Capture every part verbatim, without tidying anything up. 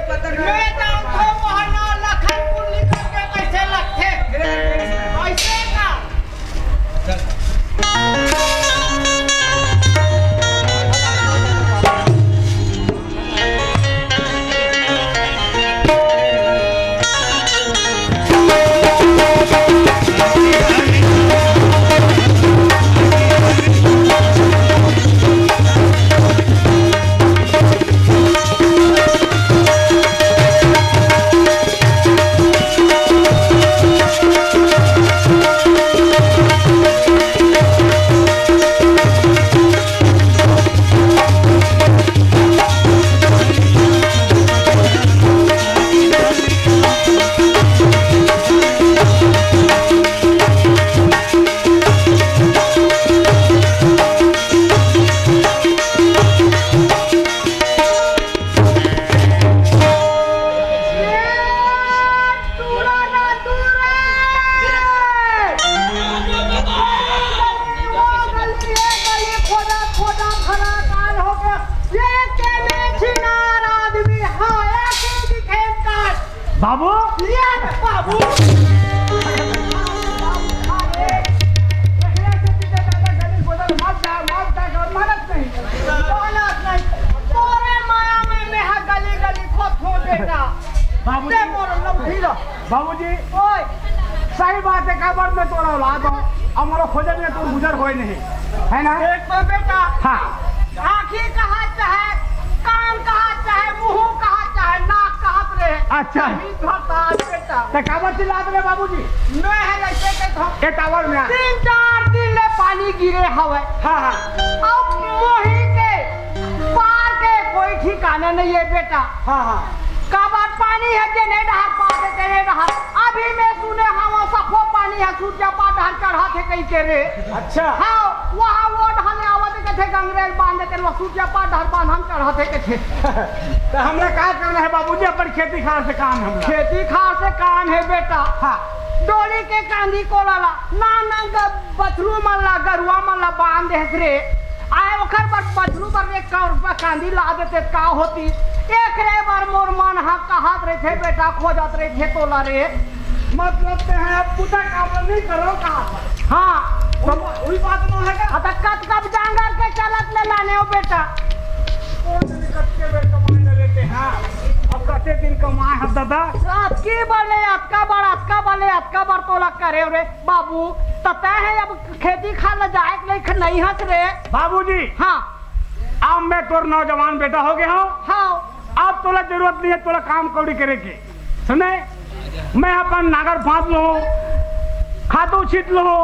मैं जानथों, वहाँ ना लखनपुर निकल के कैसे लगथे। ऐसे का? बाबू, ये बाबू। मत जा, मत जा, मत जा, मत नहीं। बोलत नहीं। तोरे माया में मैं हा गली गली खोदथों बेटा। बाबूजी। ते मोर लम्बी रह। बाबूजी। ओए। सही बात है, काबर मैं तोर औलाद हूँ, अब मोला खोजे बिना तोर गुजर होय नहीं, है ना? एक तो बेटा। हाँ। आँखी कहा चाहे, कान कहा चाहे, मुँह कहा चाहे, नाक कहा रहे। अच्छा। यही भरताज बेटा। ते काबर चिल्लात रहे बाबूजी? मैं है ऐसे कहत हूँ। ए टावर में आ। तीन चार दिन ले पानी गिरे हवय। हाँ, हाँ। अब मोही के पार के कोई ठिकाना नहीं है बेटा। हाँ, हाँ। काबर पानी है, जेने डहर पार के तेने डहर। अभी मैं सुने हवं सफो पानी है, सूरजापार डहर चढ़त हे कहिके रे। अच्छा। हाँ, वहाँ वो डहर ले आवत हे कथे गंगरेल बांध के, वो सूरजापार डहर बांध हम चढ़त हे कथे। तो हमला का करना है बाबूजी, अपन खेती खार से काम है हमला। खेती खार से काम है बेटा। हाँ। डोली के कांदी कोला ला, ना ना ग-, बछरू मन ला, गरुआ मन ला बांध देहस रे। आय ओखर बर बछरू बर एक सौ रुपया कांदी ला देते का होती? एकरे बर मोर मन हा कहत रहिथे बेटा, खोजत रहिथे तोला रे। मतलब ते हैं अब बुता काम नहीं करो का? हाँ। वही, वही बात नो है का? अतक कब जांगर के चलत ले लाने हो बेटा। कौन दिन कब के बेर कमाए न लेते हैं? अब कते दिन कमाए हैं दादा? अतकी बड़े, अतका बड़, अतका बड़े, अतका बड़ तोला करे रे बाबू। त तैं है अब खेती खार ल जाए के लइक नहीं हस रे। बाबूजी। हाँ। अब मैं तोर नौजवान बेटा हो गया हूँ। हाँ। अब तोला जरूरत नहीं है, तोला काम कौड़ी करे के। सुने, मैं अपन नागर फांद लूँ, खातू छीट लूँ।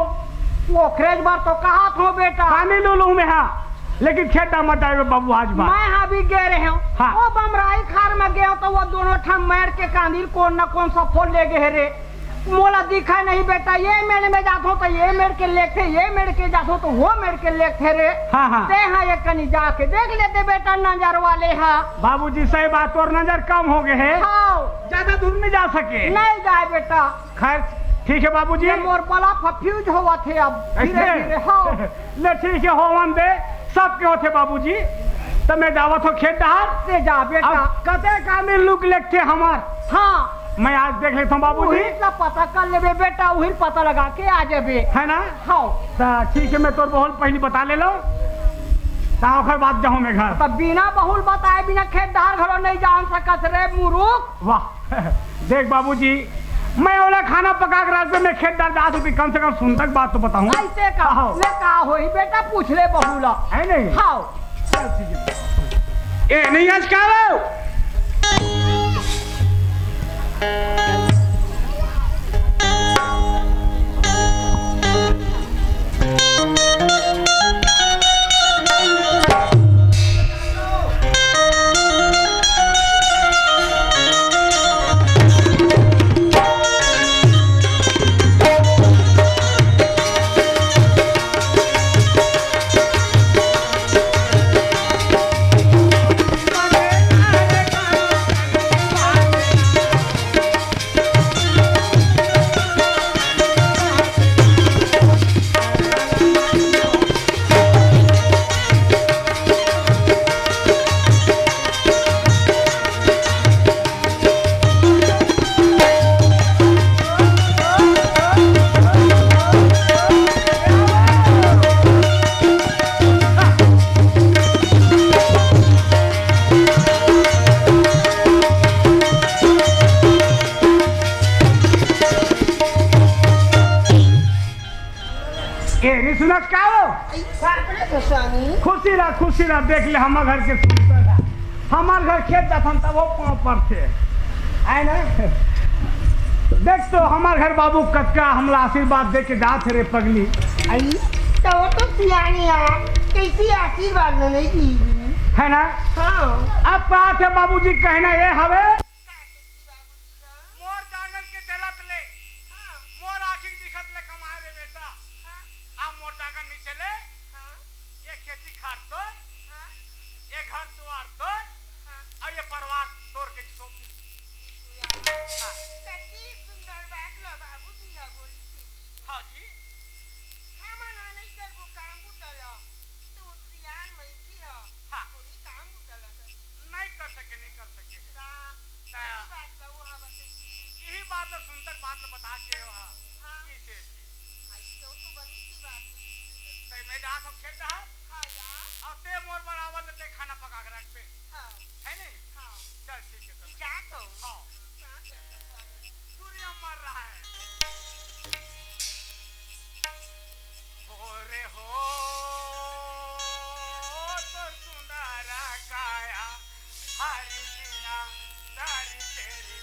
ओकरे बर तो कहत हूँ बेटा। पानी लू लूँ मैं, हाँ, लेकिन खेत मत आए बाबू आज बात। मैं हाँ भी गे रहे हूँ। हाँ। वो बमराई खार में गए हूँ तो वो दोनों ठन मेड़ के कांदी कोन न कोन सब फोड़ ले गए रे। मोला दिखा नहीं बेटा, ये मेड़ में जाथो तो ये मेड़ के लेगथे, ये मेड़ के जाथो तो वो मेड़ के लेगथे रे। हाँ, हाँ। ते हाँ एक कनी जाके देख लेते बेटा नजर वाले हा। बाबूजी सही बात, तोर नजर कम हो गए है। हाँ। ज्यादा दूर नहीं जा सके। नहीं जाए बेटा। खैर ठीक है बाबूजी। ये मोर बल्ब fuse होवत हे अब धीरे ऐसे? धीरे। हाँ। ले ठीक है, होवन दे, सबके होथे बाबूजी। त मैं जावत हूँ खेत डहर। ते जा बेटा। अब कते कांदी लुक लेगथे हमार। हाँ। मैं आज देख लेता हूँ बाबूजी। उही ला पता कर लेबे बेटा, उही पता लगा के आ जाबे। है ना? हाँ। त ठीक है, मैं तोर बहू ल पहली बता ले लूँ, त ओकर बाद जाहूँ मैं घर। त बिना बहू ल बताए बिना खेत डहर घलो नहीं जान सकत रे मुरुख। वाह। देख बाबूजी, मैं ओला खाना पका के रात में खेत डहर जात हूँ, कम से कम सुन तक बात तो बताऊँ। ऐसे का? हाँ। ले का होही बेटा, पूछ ले बहू ला। है नहीं? हाँ। चल ठीक है। ए नहीं आज का लो। स्वामी। खुशी रह, खुशी रह, देख ले हमर घर के सुंदर है। हमर घर खेत जाथन तब वो पाँव पड़थे। आय ना? देख तो हमर घर बाबू कतका हमला आशीर्वाद दे के जात हे रे पगली। आई, तो वो तो सियानी है, कैसी आशीर्वाद में नहीं दी। है ना? हाँ। अब कहा थे बाबूजी कहना ये हवे। मोर डांगर के चलत ले, हाँ। मोर आँखी दिखत ले कमाए रे बेटा। हाँ। अब मोर डांगर नीचे ले, हाँ। ये खेती खार तो, हाँ। ये घर दुआर तो, हाँ। अब ये परिवार तोर के छोड़। हाँ। कति सुंदर बात ला बाबूजी ला बोली थी। हाँ जी। हमन नहीं करबो काम बुता ला। तू सियान मइनसे ह। हाँ। कोई काम बुता ला कर। नहीं कर सके, नहीं कर सके। ता, ता। यही बात ला वो ह बतई। यही बात ला सुनतक बात ला बता के हो हा। हाँ। की से? आई तो, तो बनी की बात। तै मैं जा सब खेत है। हाँ यार। अब ते मोर बराबर ले ते खाना पका के रख पे। हाँ। है नहीं? हाँ। चल ठीक है, चल। जा तो। हाँ। हाँ, चल, चल, चल। सूर्य मर रहा है। हो रे हो, तो सुंदर काया, हरी बिना तारी तेरी।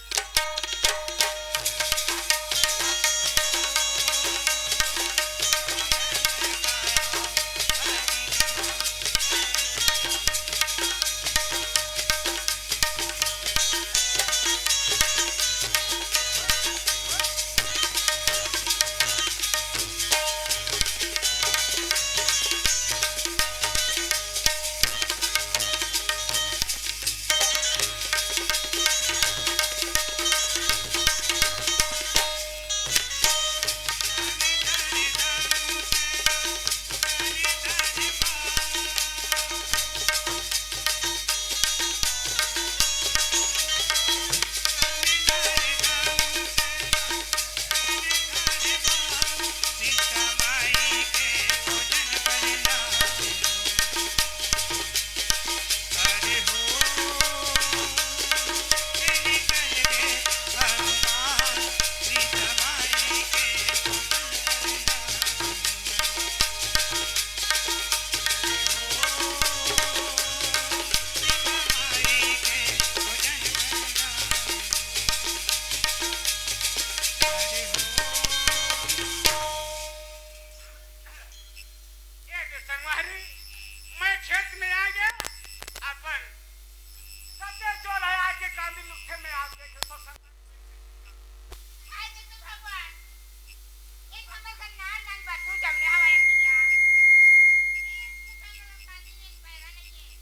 ए दे संगवारी, मैं खेत में आ गया, अपन सत्य चोर है आके कांदी लुट्ठे में आ गए, तो सब संग- हाय, देख तो भगवान, एक हमर घर नान नान बाटू जमने हवा ये भैया। एक तो संग कांदी एक पैरा नहीं है।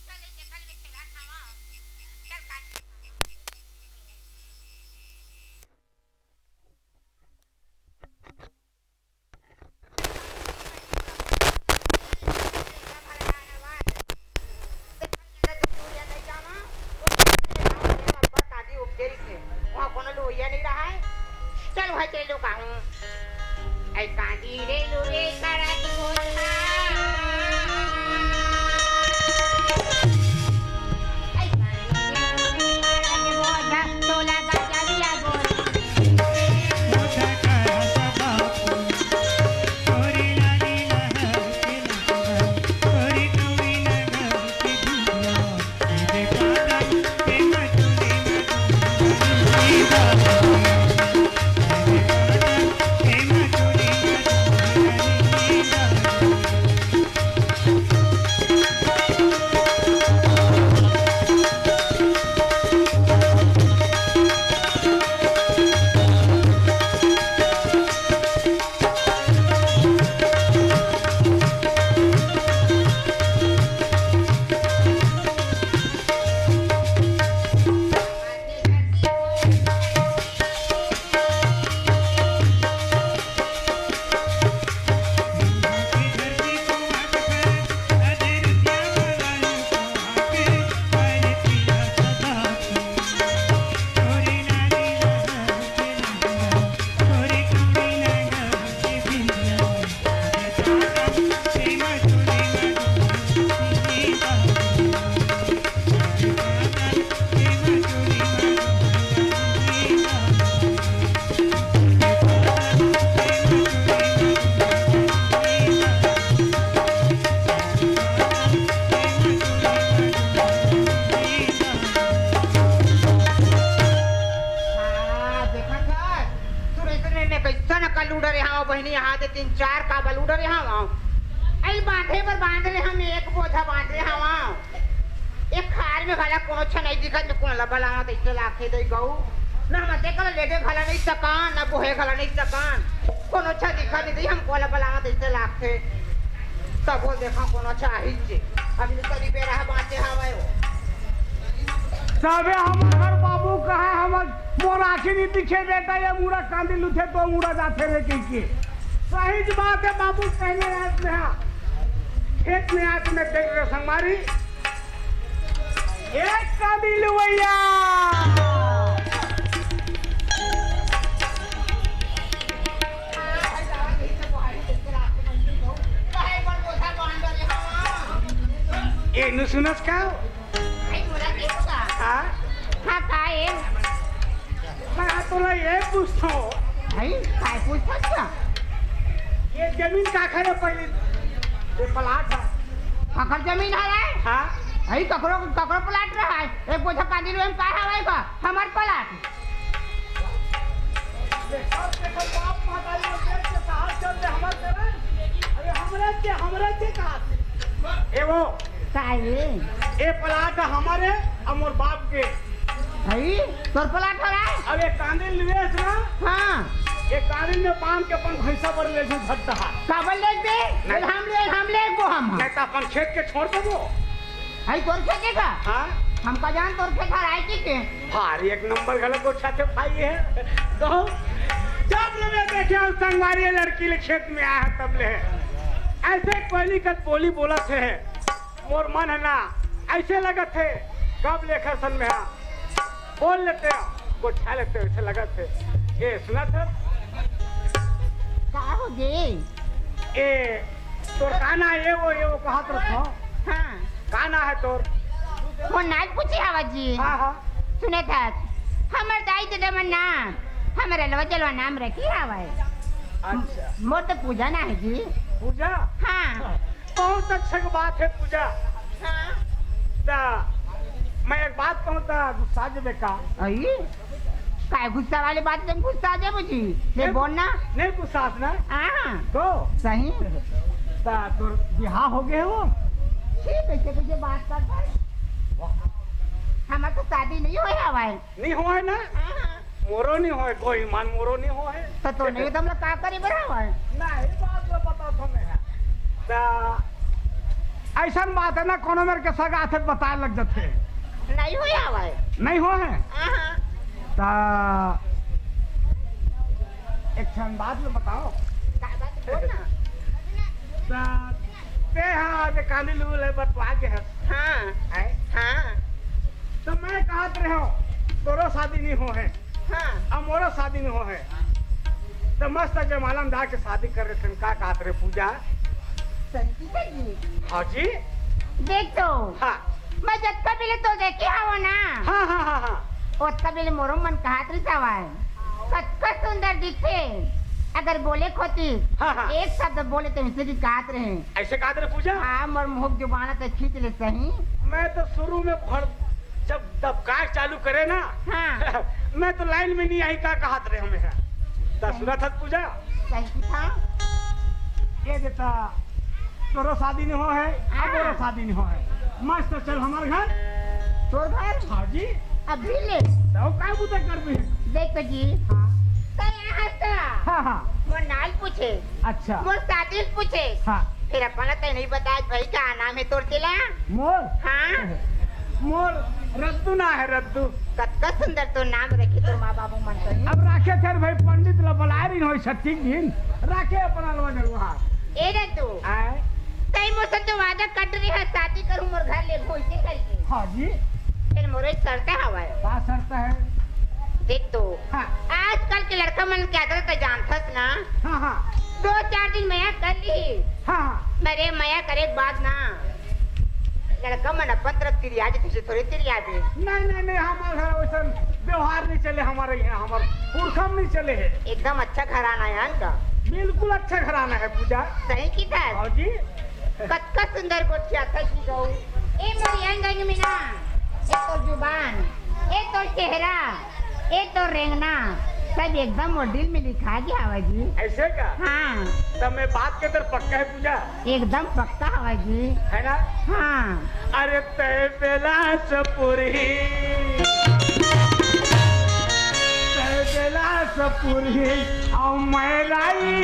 चल, एक देखा ले, खेला खावा। चल, कांदी खावा। तीन चार काबल उड़रे हवं। अई बांधे बर बांध ले हवं, एक बोझा बांध ले हवं। एक खार में घला कोनो छा नहीं दिखत, में कोन ला बलावत अइसे लागथे दई गऊ। न हमर ते कला लेटे घला नहीं सकन, न बोहे घला नहीं सकन। कोनो छा दिखत नहीं दई, हम कोन ला बलावत अइसे लागथे। तब वो देखा कोनो छा आहिच। अभी तो कभी बेरा बांचे हवय वो। तभे हमर घर बाबू कहा हमर मोर आँखी नहीं दिखे बेटा, ये मुड़ा कांदी लुथे तो मुड़ा जाथे रे कहिके। सही बात है बाबू, कहने रात में हाँ। खेत में आके मैं देख रहे संगवारी। एक कांदी लुवैया। ए, नु सुनस का? भाई, बोला के होगा? हाँ? हाँ, का है? मैं तोला ये पूछता हूँ। भाई, काय पूछता क्या? ये जमीन का खा है पहले? ये प्लाट है। काकर जमीन है रे? हाँ? भाई, ककरो, ककरो प्लाट रहा है। एक बोझा कांदी लोए में का हवाई का? हमार प्लाट। ये सब के सब बाप महतारी लोग देख के कहा चल दे हमार करे। अरे हमरे के, हमरे के कहा। ए वो, का है? ए प्लाट हमारे और मोर बाप के। भाई, तोर प्लाट हो रहा है? अब एक कांदी निवेश ना। हाँ। एक कांदी में बांध के अपन भैंसा बर ले जू झट्टा। काबर ले बे? नहीं। हम ले, हम ले वो हम। नहीं तो अपन खेत के छोड़ देबो। भाई, तोर खेत है का? हाँ। हमका जान तोर खेत हराए की के? भारी एक नंबर गलत गोठियाथे भाई है। तो जब ले मैं देखे हूँ संगवारी लड़की ले खेत में आया है तब ले। ऐसे कोयली कस बोली बोलथे। मोर मन है ना, ऐसे लगथे। कब लेखर सन में हाँ। बोल लेते हैं, गोठिया लेते हैं, ऐसे लगथे। ए, सुनत हस? का हो गे? ए, तोर का ना, ये वो, ये वो कहत रथो। हाँ। का ना है तोर? वो नाच पूछे हवा जी। हाँ, हाँ। सुनत हस, हमर दाई ददा मन ना, हमर अलवा जलवा नाम रखे हवय। अच्छा। मोर तो पूजा ना है जी। पूजा? हाँ। बहुत अच्छा के बात है पूजा। हाँ। ता मैं एक बात कहूँ ता गुस्सा जबे का? अई? काय गुस्सा वाली बात, तुम गुस्सा आ जाबो जी। ले नहीं, बोल ना। नहीं गुस्सा ना। हाँ। तो? सही। ता तोर बिहाव हो गए हो? छी, कैसे कैसे बात करता है? वाह। हमार तो शादी नहीं होए हवाए। नहीं होए ना? हाँ, हाँ। मोरो नहीं होए, कोई मान मोरो नहीं होए। तो, तो नहीं, तुम लोग का करी बड़ा होए? नहीं, बात ला बताथों मैं। ता ऐसन बात है ना, कोनो मेर के सगा थे बताए लग जाथे। नहीं होए हवाए। नहीं होए? हाँ, हाँ। ता एक ठन बात ला बताओ। का बात बोल ना। ता ते हाँ, अबे काली लू ले बतवा के है। हाँ। है? हाँ। तो मैं कहत रहे हूँ, तोरो शादी नहीं हो है। हाँ। अब मोरो शादी नहीं हो है। तो मस्त जमाला में जाके शादी कर रहे थे, का कहत रहे पूजा? संगीता जी। हाँ जी। देख तो। हाँ। मैं जतका बेले तो देखे हवो ना। हाँ, हाँ, हाँ, हाँ। ओतका बेले मोरो मन कहत रहिस हवय। कतका सुंदर दिखथे। अगर बोले खोती, हाँ, हाँ। एक शब्द बोले तो इसे की कहत रहे। ऐसे कहत रहे पूजा? हाँ, मोर मुंह जुबान ते खींच ले सही। मैं तो शुरू में भर, जब दबकार चालू करे ना, हाँ। मैं तो लाइन में नहीं आई, का कहत रहे हमें है। ता सुनत हस पूजा? सही की था। ये देता, तोरो शादी नहीं हो है, अब हाँ। मोरो शादी नहीं हो है। मस्त चल हमार घर। तोर घर? हाँ जी। अभी ले। तो का बुता कर भी? देख तो जी। हाँ। कई यहाँ तो। हाँ, हाँ। वो नाल पूछे। अच्छा। मोर शादी पूछे। हाँ। फिर अपन ला तैं नहीं बताए भाई, का नाम है तोर तेला? मोर? हाँ। मोर रद्दू ना है, रद्दू। कतका सुंदर तो नाम रखे तोर माँ बाबू मन तो। अब राखे थे भाई, पंडित ला बुलाए रही हो छठी दिन। राखे अपना लवा जलवा। ए रद्दू। आए? तैं मोर से तो वादा कर रही है, शादी करूँ मोर घर ले घुसी करके। हाँ जी। फिर मोर एक शर्त हवय। का शर्त है? देख तो। हाँ। आजकल के लड़का मन के आदत तो जानथस ना। हाँ, हाँ। दो चार दिन मया कर ली। हाँ, हाँ। मेरे मया करे के बाद ना, लड़का मन अपन तरफ तिरिया जे, तुझे थोड़े तिरिया दे। नहीं, नहीं, नहीं, हमारे घर वैसन व्यवहार नहीं चले हमारे यहाँ, हमारे पुरखा में नहीं चले है। एकदम अच्छा घराना है इनका। बिल्कुल अच्छा घराना है पूजा। सही की था। हाँ जी। कतका सुंदर गोठिया था जी गऊ। ए मोर अंग अंग में ना, ए तोर जुबान, ए तोर चेहरा, ए तोर रेंगना, सब एकदम मोर दिल में लिखा गया हवय जी। ऐसे का? हाँ। तब मैं बात के तर पक्का है पूजा? एकदम पक्का हवय जी। है ना? हाँ। अरे तय बेलासपुर ही, तय बेलासपुर ही, और मैं राई।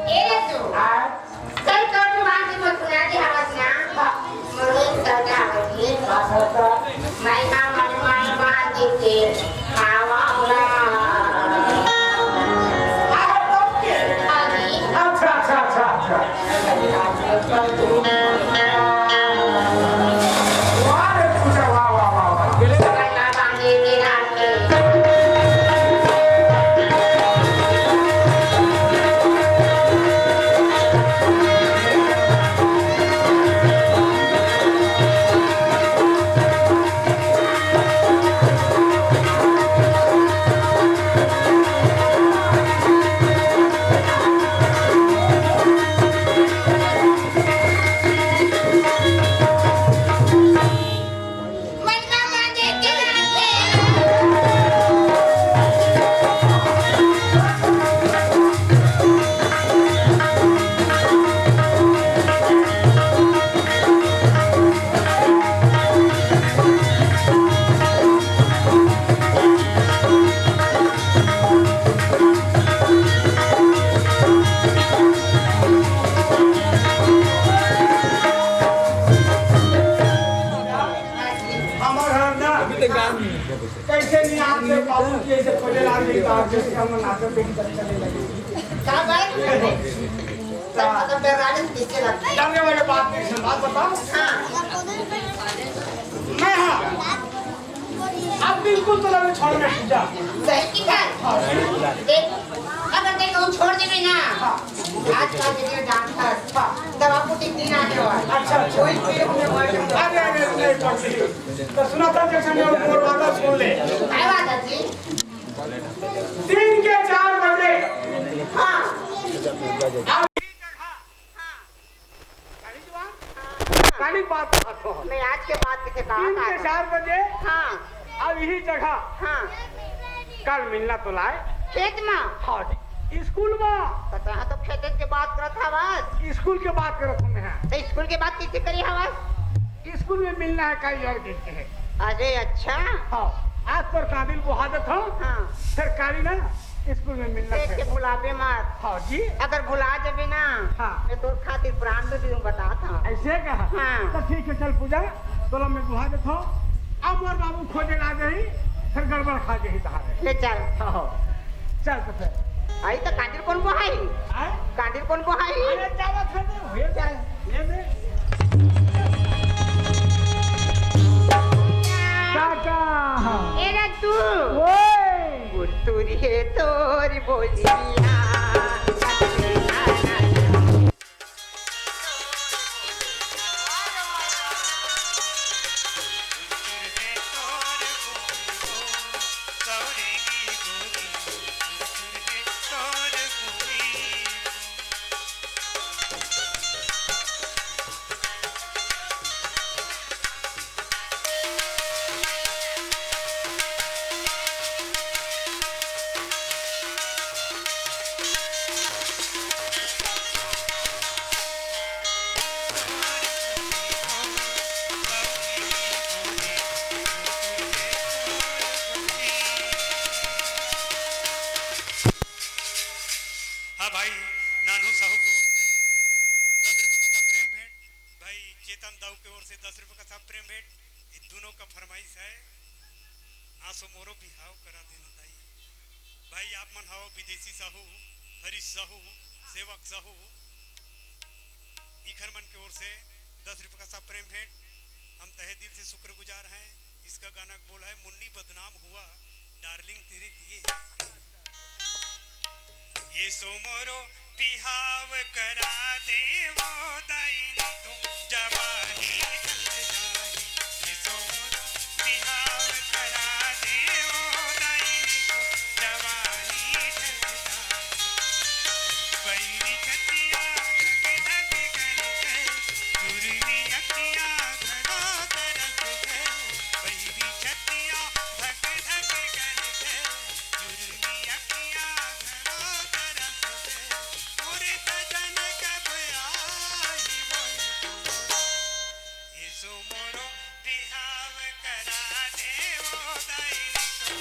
ए रे तू, कल तोर जुबान से मोर सुना दे हवस ना, मोर एक सौदा हवस ये। महिमा महिमा बांध के आवा ना। हाँ जी। अच्छा, अच्छा, अच्छा, अच्छा। वाह रे पूजा, वाह, वाह, वाह, वाह। हमर घर ना कैसे नहीं, आपके बाबू जी ऐसे खोजे लाल जी का, जैसे हम नाचते हैं, चले लगे। क्या बात? सब मतलब बेरानी पीछे लगता है। जाने वाले बात नहीं सुन, बात बताओ। हाँ। मैं हाँ, अब बिल्कुल तो लगे छोड़ के पूजा। सही की बात। हाँ। देख, अगर देख, हम छोड़ देबे ना, हाँ। आज का वीडियो डांस था, हाँ। तब आपको तीन दिन आने वाला। अच्छा, अच्छा। कोई कोई हमने बोल अरे, अरे, नहीं, पड़ती। तो सुना था, जैसे मैं मोर वादा सुन ले। काय वादा जी? दिन के चार बजे। हाँ। अब हाँ। काली बात कहत हो। मैं आज के बात किसे कहा दिन के था? चार बजे। हाँ। अब यही जगह। हाँ। कल मिलना तो लाए। खेत में? हाँ जी। स्कूल में। तो तहाँ तो खेत के बात करत हवस। स्कूल के बात करत हूँ मैं। तो स्कूल के बात किसे करी हवस? स्कूल में मिलना है, कई और दिन के है। अरे अच्छा। हाँ, आज तोर कांदी ल बोहा देत हूँ। हाँ। फिर काली ना स्कूल में मिलना देख के है। भुलाबे मत। हाँ जी। अगर भुला जाबे ना, हाँ। मैं तोर खातिर प्राण दे दूँ, बतात हूँ। ऐसे कहा? हाँ। तो ठीक है, चल पूजा, तोला मैं बोहा देत हूँ। अब मोर बाबू खोजे ला जाही, फिर गड़बड़ खा जाही तहारे। ले चल। हाँ, हाँ। चल तो फिर। आई तो कांदी ल कोन बोहाई? आय? कांदी ल कोन बोहाई? अरे, जावा खाने, हो जाए। ले दे। काका। ए रत्तू। ओए। गुट्टुरी हे तोरी बोलिया। सो मोरो बिहाव करा देना दाई। भाई, आप मन हव विदेशी साहू, हरीश साहू, सेवक साहू, इखर मन के ओर से दस रुपये का सा प्रेम भेंट। हम तहे दिल से शुक्रगुजार हैं। इसका गाना का बोल है, मुन्नी बदनाम हुआ डार्लिंग तेरे लिए। ये सो मोरो बिहाव करा देवो दाई, नी तो जवानी ढल जाही। ये सो मोरो बिहाव करा देवो दाई, नी तो जवानी ढल जाही। बैरी छतिया धक धक करथे, जुर्मी अखिया घलो तरसथे। बैरी छतिया धक धक करथे, जुर्मी अखिया घलो तरसथे। मोरे सजन कब आही मोर दुआर। ये सो मोरो बिहाव करा देवो दाई, नी तो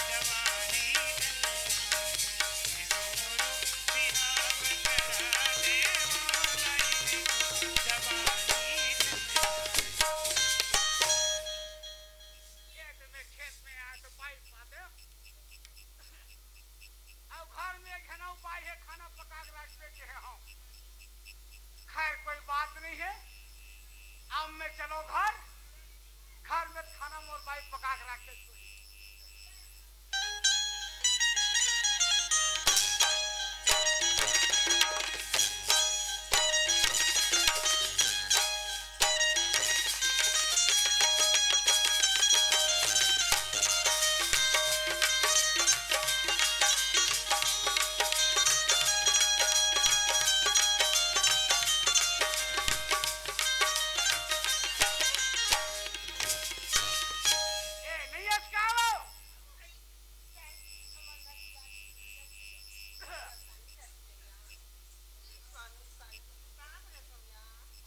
जवानी ढल जाही। ये सो मोरो बिहाव करा देवो दाई, नी तो जवानी ढल जाही। अउ घर में एक झन अउ बाई हे, खाना पका के रख दे के हे हम। खैर, कोई बात नहीं है, अब मैं चलो घर, घर में खाना मोर बाई पका के रख दे।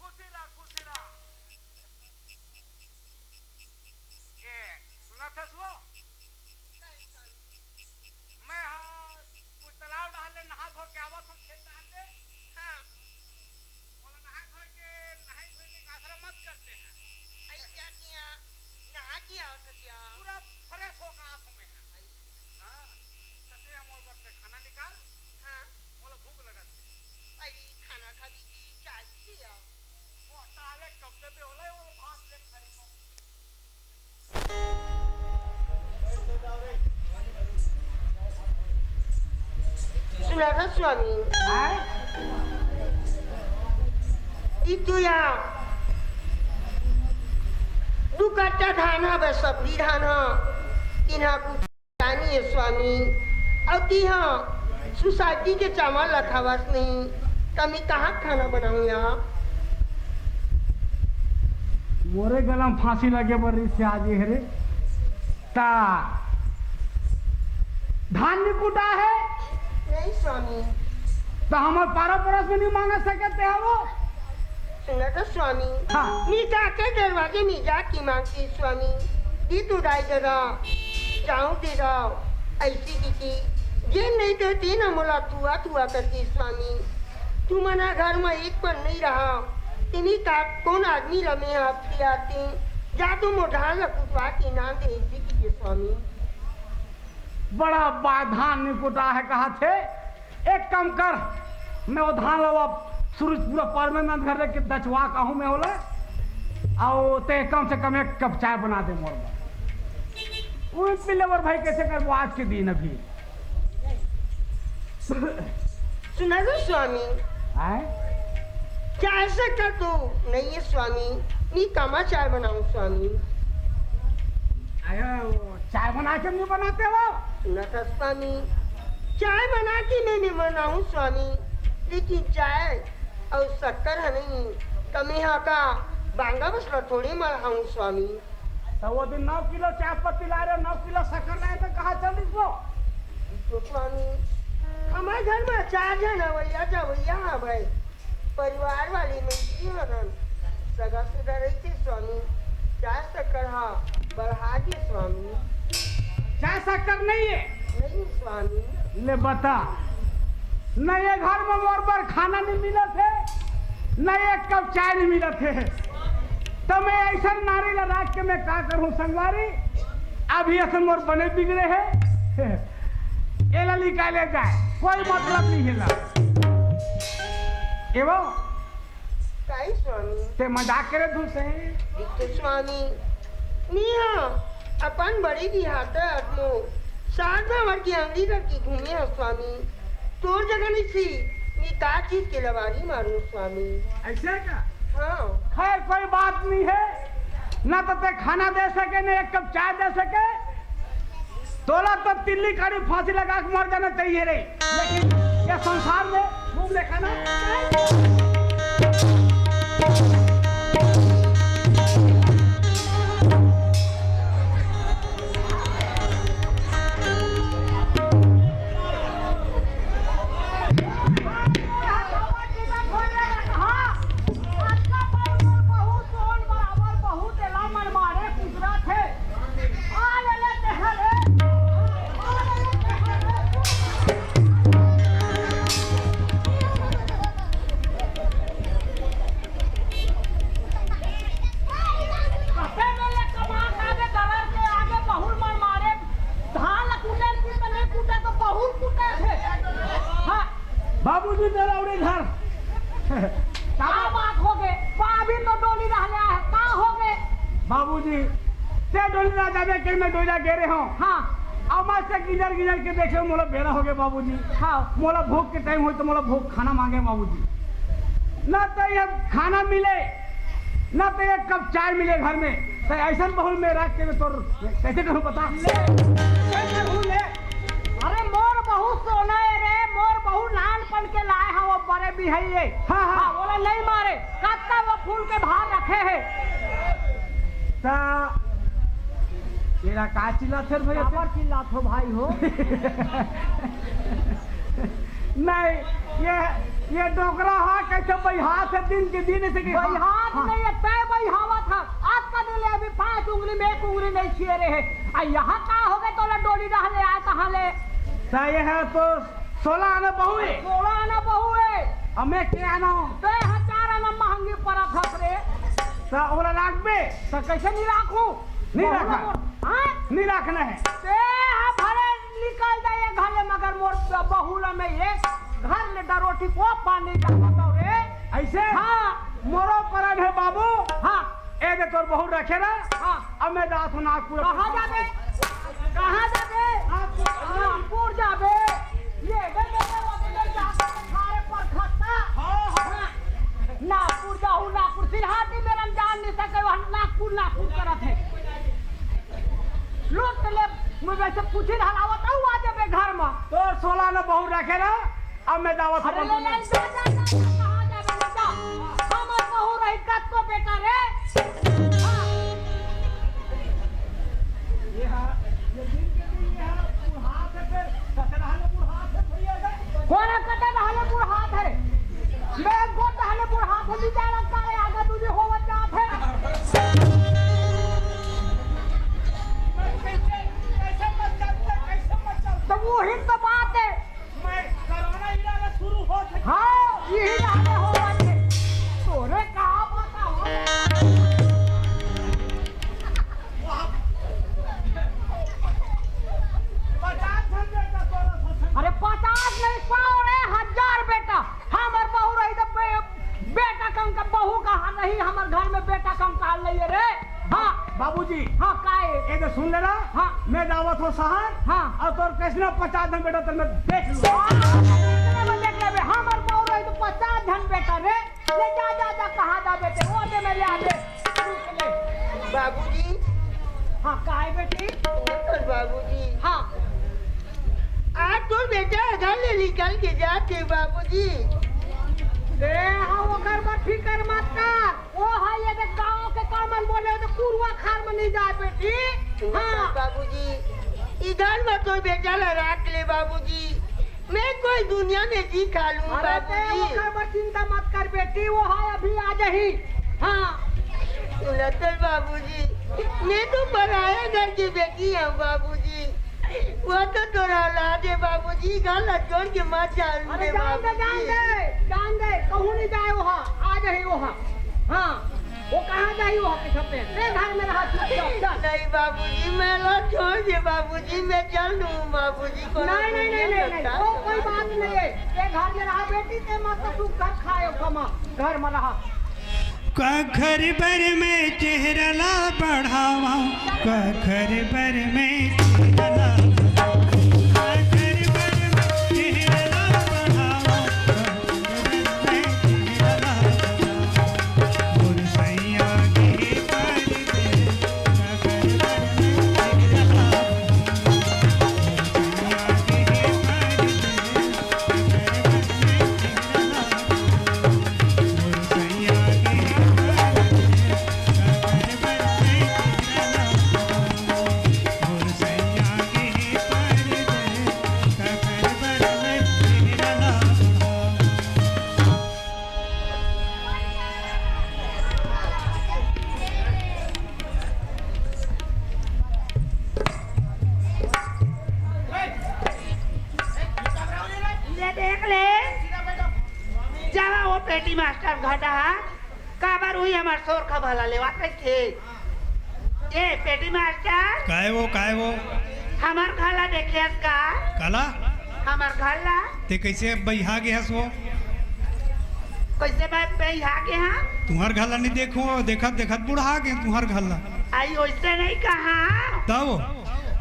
खुशी रह, खुशी रह। ए, सुनत हस वो? मैं हा कुछ तालाब डहर ले नहा धो के आवत हूँ खेत डहर ले। हाँ। मोला नहा धो के, नहाई धोई के काथरा मत करते हैं। अई क्या किया? नहा के आवत हस या? पूरा fresh होके आवत हूँ मैं। हाँ। तते मोर बर से खाना निकाल। हाँ। मोला भूख लगत हे। अई खाना खाबे कि चाय पिया? सुना था स्वामी। आय? ई तू या दू कट्टा धान हवे, सफरी धान ह, इन्हा कुछ जानी हे स्वामी, अउ तिहा society के चावल ला खावस नहीं, त मैं कहाँ खाना बनाऊं या? मोरे गला में फांसी लगे बर रिस आज हे रे। ता धान नहीं कुटा है? नहीं स्वामी। त हमर पारा परस में नहीं मांगा सकते हो वो? सुना तो स्वामी, हाँ। मी काके दरवाजे में जाके मांगती स्वामी, दी तू दाई ददा, जाऊं दे दाओ, ऐसी की थी, जे नहीं तो तीन मोला थुआ थुआ करती स्वामी। तुमन ह घर म एक पन नइ रहा, तेनी का कोन आदमी ल मैं ह खियाती? जा तो मोर धान ल कुटवा के नान दे, अइसे कहिके स्वामी। बड़ा बा धान नइ कुटा हे कहत हे। एक काम कर, मैं वो धान ल वो सूरजपुरा परमेंदर घर लेके दचवा कहूँ मैं ओला, अउ ते कम से कम एक कप चाय बना दे मोर बर। वो मिले मोर भाई, कइसे करबो आज के दिन अभी। सुना तो स्वामी। आय? चाय शक्कर तो नइ हे स्वामी, मैं कामा चाय बनाऊं स्वामी? आयो, चाय बना के नहीं बनाते हो? सुना था स्वामी, चाय बना के मैं नहीं बनाऊं स्वामी, लेकिन चाय अउ शक्कर ह नहीं, त मैं ह का बांगा बसला थोड़ी मढ़ाऊं स्वामी। त वो दिन नौ किलो चाय पत्ती लाय रहे, नौ किलो शक्कर लाय रहे, त कहाँ चल दिस वो? तो स्वामी, हमर घर म चार झन अवइया जवइया हवय, परिवार वाले मनखे हरन, सगा सुधा रहिथे स्वामी, चाय शक्कर ह बढ़ा दे स्वामी। चाय शक्कर नइ हे? नहीं स्वामी। ले बता, न ये घर म मोर बर खाना नइ मिलत हे, न एक कप चाय नइ मिलत हे। त मैं अइसन नारी ला राख के मैं का करहूँ संगवारी? अभी अइसन मोर बने बिगड़े हे। एला निकाले जाए, कोई मतलब नइ हे ला। एवं काई स्वामी? ते मजाक करे तू से। बिट्टू स्वामी, निहा अपन बड़ी बिहार त आत्मो सात भंवर की अंगली करके घूमे हो स्वामी। तोर जगह नहीं सी, नी का चीज के लवारी मारू स्वामी। ऐसे का? हाँ। खैर, कोई बात नहीं है, ना तो ते खाना दे सके, ना एक कप चाय दे सके। तोला तो तिल्ली काड़ी फांसी लगा के मर जाना चाहिए रे, लेकिन ये संसार में खूब देखा ना। कते बेर ले कमा के आगे, दरर के आगे, बहुर मन मारे, धान ल कूटे ल कूटे, नहीं कूटे तो बहुर कूटे थे। हाँ। बाबूजी, चल अउ रे घर। का बात हो गे? अभी तो डोली रहले आहे, का हो गे? बाबूजी, ते डोली ना जाबे के मैं डोली गे रहे हूँ। हाँ। अब मैं से गिजर गिजर के देखे, मोला बेरा हो गए बाबूजी। हाँ। मोला भूख के टाइम होई तो मोला भूख खाना मांगे बाबूजी। ना तो ये खाना मिले, ना तो एक कप चाय मिले घर में। तो ऐसा बहुल में रख के मैं तोर कैसे करूँ बता? ले, कैसे करूँ ले? अरे मोर बहू सोना है रे, मोर बहू नानपन के लाए हैं वो बड़े बिहैये। हाँ, हाँ। हाँ, बोला नहीं मारे, कब तक वो फूल के भार रखे हैं। ता तेरा का चिल्लात हे भैया? काबर चिल्लात हो भाई हो? नहीं, ये, ये डोकरा हा कैसे बइहात हे दिन के दिन, ऐसे कि हाँ, बइहात हाँ। नहीं है, तय बइहावत हा। आज का दिन ले अभी पांच उंगली में एक उंगली नहीं छिए रहे। आ यहाँ का हो गए, तोला डोली रह ले आए, कहाँ ले? ता ये है तो सोलह आना बहू है। सोलह आना बहू है। हमें के आना? तय हजार आना महंगी परत हस रे। ता ओला राखबे? ता कैसे नहीं राखू? नहीं बहू रखा। ला मोर, हाँ? नहीं रखना है। ते हा भले निकल जाए घर ले, मगर मोर बहू ला मैं ये घर ले डरोटी को पानी डालता हूँ रे। ऐसे? हाँ। मोरो परन है बाबू। हाँ। ए दे तोर बहू रखे ना। हाँ। अब मैं जात हूँ नागपुर। कहाँ जाबे? कहाँ जाबे? नागपुर। नागपुर जाबे। ये दे मेरे वतन में जाके सारे पर खत्ता। हाँ, हाँ। हाँ। नागपुर जाहू, नागपुर सिलहाटी में हम जान नहीं सके, वहाँ नागपुर, नागपुर करत है। लूट ले, मैं वैसे पूछी हलावत हूँ, आ जाबे घर में। तोर सोलह आना बहू रखे ना, अब मैं जावत हूँ। अरे ले, ले, जा, जा, जा, जा, कहाँ जाबे, ले जा। हमर बहू रही कतको बेटा रे। हाँ। ये हाँ, ये दिन के दिन ये हाँ, बुढ़ात है फिर, कते रहले बुढ़ात है भैया का? कोन कते रहले बुढ़ात है? मैं को रहले बुढ़ात है, बिचारा सारे आगे दूजी होवत जात है। मैं कैसे, कैसे मत चलते, कैसे मत चलते? तो वही तो बात है। मैं कोरोना इलाज शुरू हो सके। हाँ, यही पचास झन बेटा, तब मैं देख लूँ। हाँ, देख लेबे, देख लेबे। हमर बउर रही तो पचास झन बेटा रे। ले जा, जा, जा, कहाँ जाबे ते? वो दे, मैं ले आबे। बाबूजी। हाँ, का हे बेटी? बाबूजी। हाँ। आज तो बेटा घर ले निकल के जाथे बाबूजी। ए, हाँ, ओकर बर फिकर मत कर। वो हे ये देख गाँव के कामन बोले तो कुरुआ खार में नहीं जाय बेटी। हाँ। बाबूजी, इधर में तो बेटा ला राख ले बाबूजी। मैं कोई दुनिया में जी खा लूँ अरे ते बाबूजी। ओकर बर चिंता मत कर बेटी, वो हे अभी आ जाही। हाँ। सुनत हस बाबूजी, मैं तो पराया घर की बेटी हूँ बाबूजी। वो तो तोर औलाद हे बाबूजी, घर ला छोड़ के मत जा अरे दे जान दे, जान बाबूजी। दे, जान दे, कहूँ नहीं जाय वो, आ जाही वो। हाँ, वो कहाँ जाही वो के छपे? ते घर में रहा चुपचाप, चल। नहीं बाबूजी, मैं ला छोड़ दे बाबूजी, मैं चल दूँ बाबूजी, कोनो नहीं, नहीं, नहीं, दुनिया नहीं, में नहीं, का वो कोई बात नहीं हे। ते घर में रहा बेटी, ते मस्त सुख घर खाए, कमा, घर में रहा। काखर बर मैं चेहरा ला बढ़ावा, काखर बर मैं चेहरा ला बढ़ावा, काखर बर मैं चेहरा ला बढ़ावा, काखर बर मैं चेहरा ला बढ़ावा। मोर सैया के परदेस, काखर बर मैं चेहरा ला बढ़ावा, मोर सैया के परदेस। ले देख ले, जावा वो पेटी मास्टर घटा, काबर उही हमर सोरखा भला लेवात रहिथे। ए पेटी मास्टर। काय वो, काय वो? हमर घर ला देखे हस का? काला? हमर घर ला। ते कैसे बइहा गे हस वो? कैसे मैं बइहा गे हाँ? तुँहर घर ला नहीं देखो, देखत देखत बुढ़ा गे तुँहर घर ला। आई वैसे नहीं कहा। तब?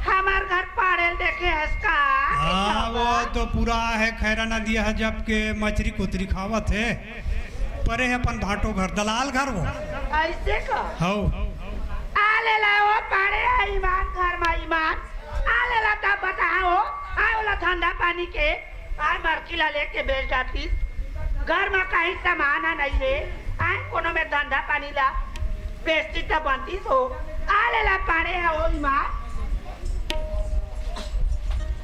हमर घर पाड़े ल देखे हस का? हाँ, वो तो पूरा हे खैरा नदिया हे, जब के मछरी कुतरी खावत हे। परे हे अपन भाटो घर, दलाल घर वो। ऐसे का? हौ। आ ले ला वो पाड़े हे ईमान घर मा ईमान। आ ले ला तब बता हो। आ ओला धंधा पानी के। आ मरकी ला लेके बेच डारतिस। घर मा कहीं सामान ह नहीं हे। आ कोनो में धंधा पानी ला बेचतिस त बनतिस हो। आ ले ला पाड़े हे वो ईमान।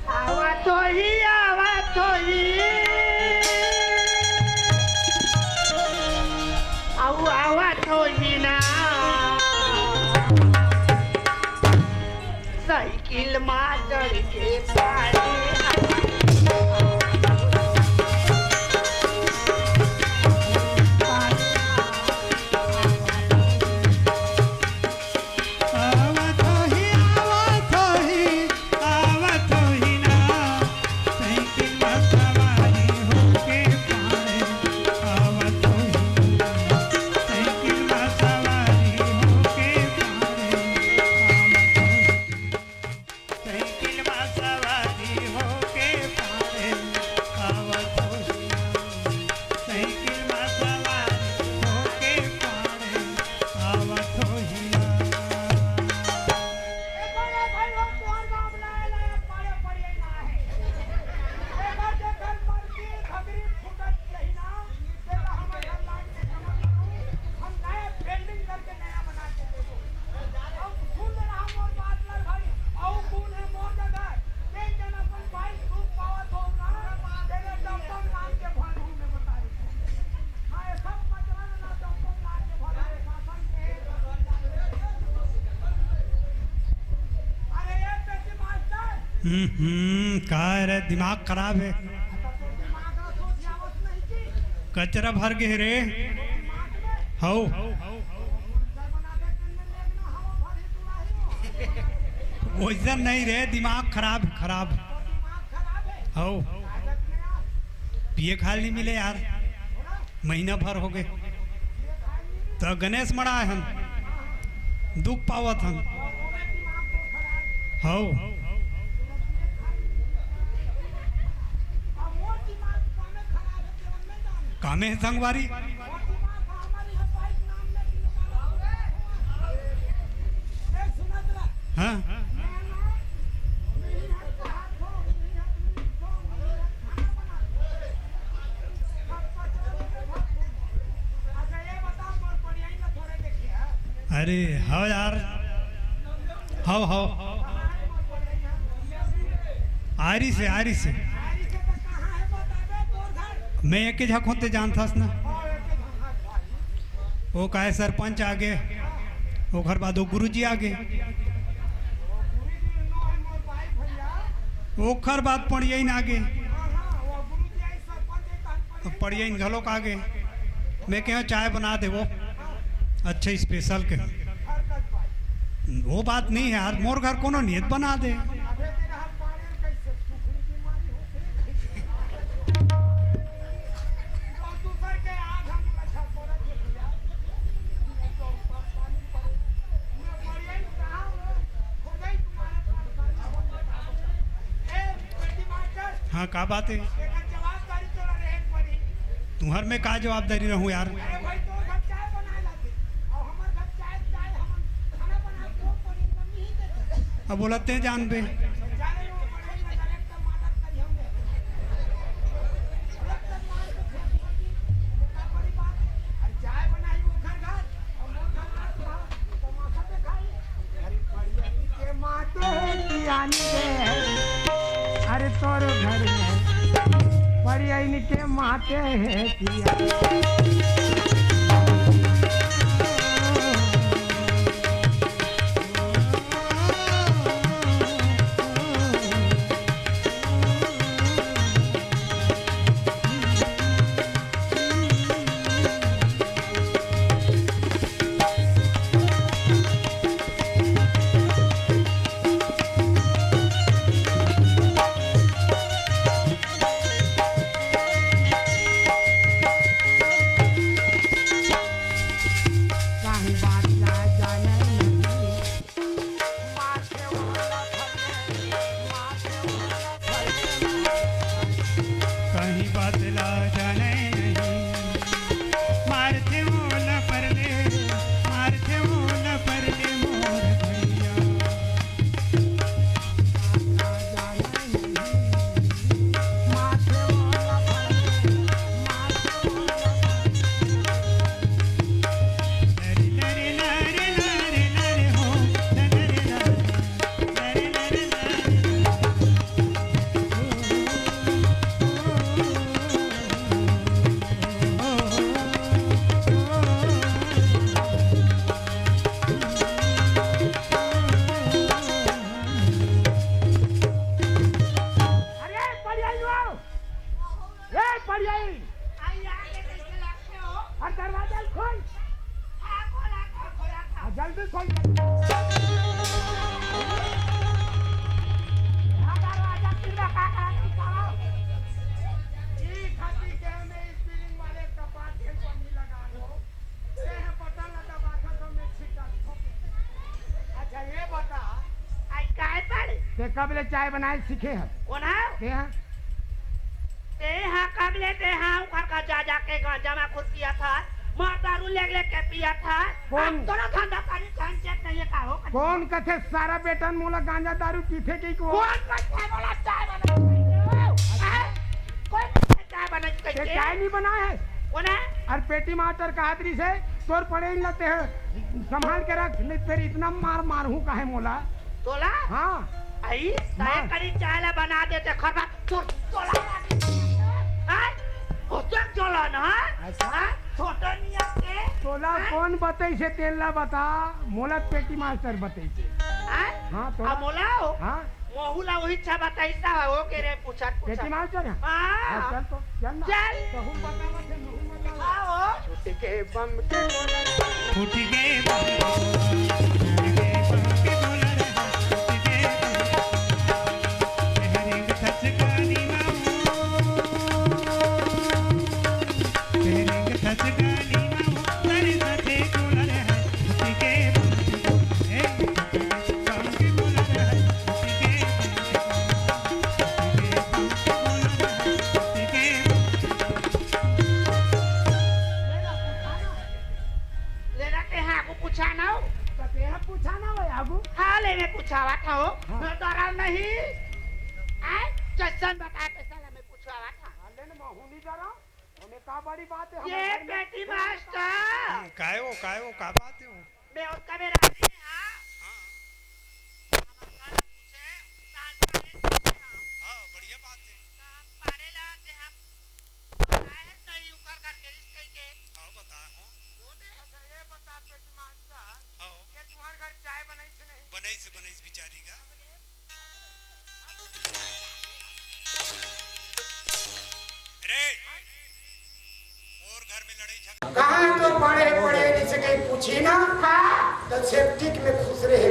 आवत होही, आवत होही। अउ आवत होही ना। साइकिल मा चढ़ के पाड़े। आवत होही, आवत होही, आवत होही ना, साइकिल मा सवारी होके पाड़े। आवत होही ना, साइकिल मा सवारी होके पाड़े। आवत होही, साइकिल मा सवारी होके पाड़े। आवत होही ना, साइकिल मा सवारी होके पाड़े। आवत होही ना। ए बड़े भाई हो, तोहर गाँव बुलाए लायक पाड़े पड़िए ना हे। एकर जेकर मरकी घघरी फूटत रही ना, तेला हमर घर लान के जमा करू, हम नया building करके नया बना के देबो। अब सुन रहा मोर बात ला भाई, अउ कौन हे मोर जगह, तेन जन अपन भाई सुख पावत हो ना, तेरे डब्बा में लान के भर हूँ मैं बता रही हूँ। हाँ, ये सब कचरा में ना डब्बा में लान के भर हूँ, शासन के। अरे ये पेटी मास्टर। हम्म, हम्म, का रे, दिमाग खराब हे। कचरा भर गे हे रे। हौ। वैसा नहीं रे, दिमाग खराब, खराब। हौ। पिए खाल नहीं मिले यार। महीना भर हो गए। त गणेश मड़ा हन। दुख पावत हन। हौ। कामे हे संगवारी? हाँ। अरे हव यार, हव हव। आरी से, आरी से। मैं एके झक हों ते जानथस ना। वो काय सरपंच आगे, ओकर बाद वो गुरुजी आगे, ओकर बाद पड़ियइन आगे, पड़ियइन घलोक आगे। मैं कहेंव चाय बना देवो, अच्छा special के। वो बात नहीं हे यार, मोर घर कोनो नियत बना दे। हाँ, का बात हे? तुहर में का जवाबदारी रहूं यार? अब बोलते हैं जान बे। अरे तोर घर में पड़ियइन के माते हे किया। अरे पड़ियाई हो, ए पड़ियाई। अरे दरवाजा खोल। हाँ, जल्दी खोल। अच्छा, ये बता, आज काय पड़े? ते कब ले चाय बनाए सीखे है? कोन है? ते है? ते हा कब ले ते हा उखर का जा जा के गांजा मा खुद पिया था, मार दारू लेग लेग के पिया था। कौन? अब तोरा धंधा पानी झंझट नहीं है का हो? कौन कथे सारा बेटन मोला गांजा दारू पीथे के को? कौन कथे मोला चाय बनाए सीखे हो? हैं? कौन कथे चाय बनाए ते सीखे? चाय नहीं बनाए है? कोन है? अरे पेटी मास्टर कहात रहिसे, तोर पड़े ही लगते हैं, संभाल के रख, नहीं तेरी इतना मार मार हूँ काहे मोला? तोला? हाँ। आई, तय मार। करी चाय ला बना देते खरबा, तोर, तोला। हाँ? होतक जोला ना? अच्छा। हाँ? छोटा निया के? तोला हाँ? कौन बताइसे तेला बता, मोला पेटी मास्टर बताइसे। हाँ? हाँ, तोला। अब मोला हो? हाँ? मोहू ला वही छा बताइसा है, वो के रे पूछत, पूछत। पेटी मास्टर है? हाँ। हाँ, चल तो, चल ना। चल। तो हम बतावा थे, मोहू बतावा। आओ। फूट के बम के बोला रे, फूट के बम के बोला रे, फूट के बम के बोला रे, फूट के बम के बोला रे। तेरे खच गानी माऊ, तेरे खच गानी माऊ, तेरे साथे बोला रे, फूट के बम के बोला रे, फूट के बम के बोला रे, फूट के बम के बोला रे, फूट के बम के बोला रे। ओमे का बड़ी बात हे, ये हमर घर में पेटी मास्टर। हम्म, काय हो, काय हो, का बात हे वो? मैं उसका मेरा आदमी, हाँ। हाँ। हमारे घर पूछे, ताज का एक पूछे, हाँ। हाँ, बढ़िया बात हे। तो हम पारे ला के हम बताए हैं, सही उकर करके रिश्ते के। हाँ, बता, हाँ। वो दे, अच्छा, ये बता, पेटी मास्टर, हाँ। ये तुम्हारे घर चाय बनाई से नहीं? बनाई से, बनाई से, बिचारी का। रे, और घर में लड़ाई झगड़ा। कहाँ तो पढ़े, पढ़े नहीं से कहीं पूछी ना, हाँ। तो सेप्टिक में खुश रहे।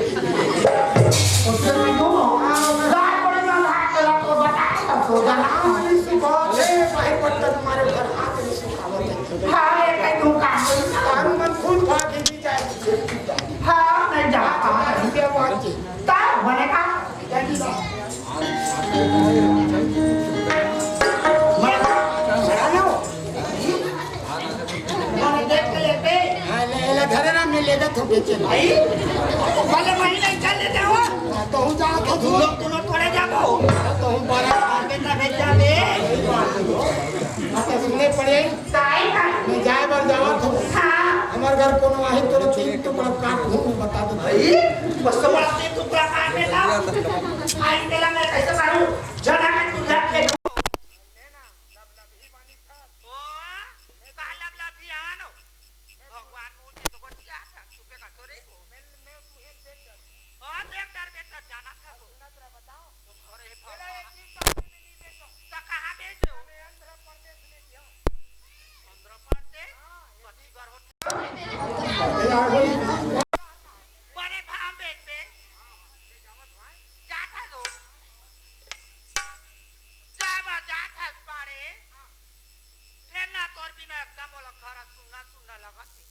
उससे मैं क्यों? हाँ, गाय पड़े ना, भाग चला तो बता, तो सो जाना। हाँ, इसी बात है, भाई पत्ता तुम्हारे घर हाथ में सुखावत है। हाँ, ये कहीं तुम काम नहीं। तारू मन खुद भाग के जी जाए सेप्टिक का। हाँ, नहीं जा, हाँ, ये बात है। तारू बने का? हाँ, ले, ले, घरे ना, मैं ले जात हूँ बेचे। भाई, भले महीने चल लेते हो। हाँ, तो हूँ जात हूँ। तुम लोग दोनों थोड़े जाबो। तो हूँ बड़ा। हाँ, बेटा, बेटा, बे। हाँ, तो सुने पड़े। काय का? मैं जाए बर जावत हूँ। हाँ। हमार घर कोनो आही, तोला तीन टुकड़ा काट हूँ, मैं बता दो। भाई, बस तो बड़ा तीन टुकड़ा काट देता। आई तेला मैं कैसे मारूं? जना के तू जाके ओ, का लबलबियान हो? भगवान मुझे तो बतिया था, चुपे का तो रही हो। और देख डर के तब जाना था तो। अरे भगवान। तो कहाँ बेच दो? आंध्र प्रदेश। कथी घर हो? बड़े फार्म बेच दे। जाता दो। जाबा जात हस बाड़े, फेर ना तोर बिना एकदम मोला घर सुन्ना सुन्ना लगत हे।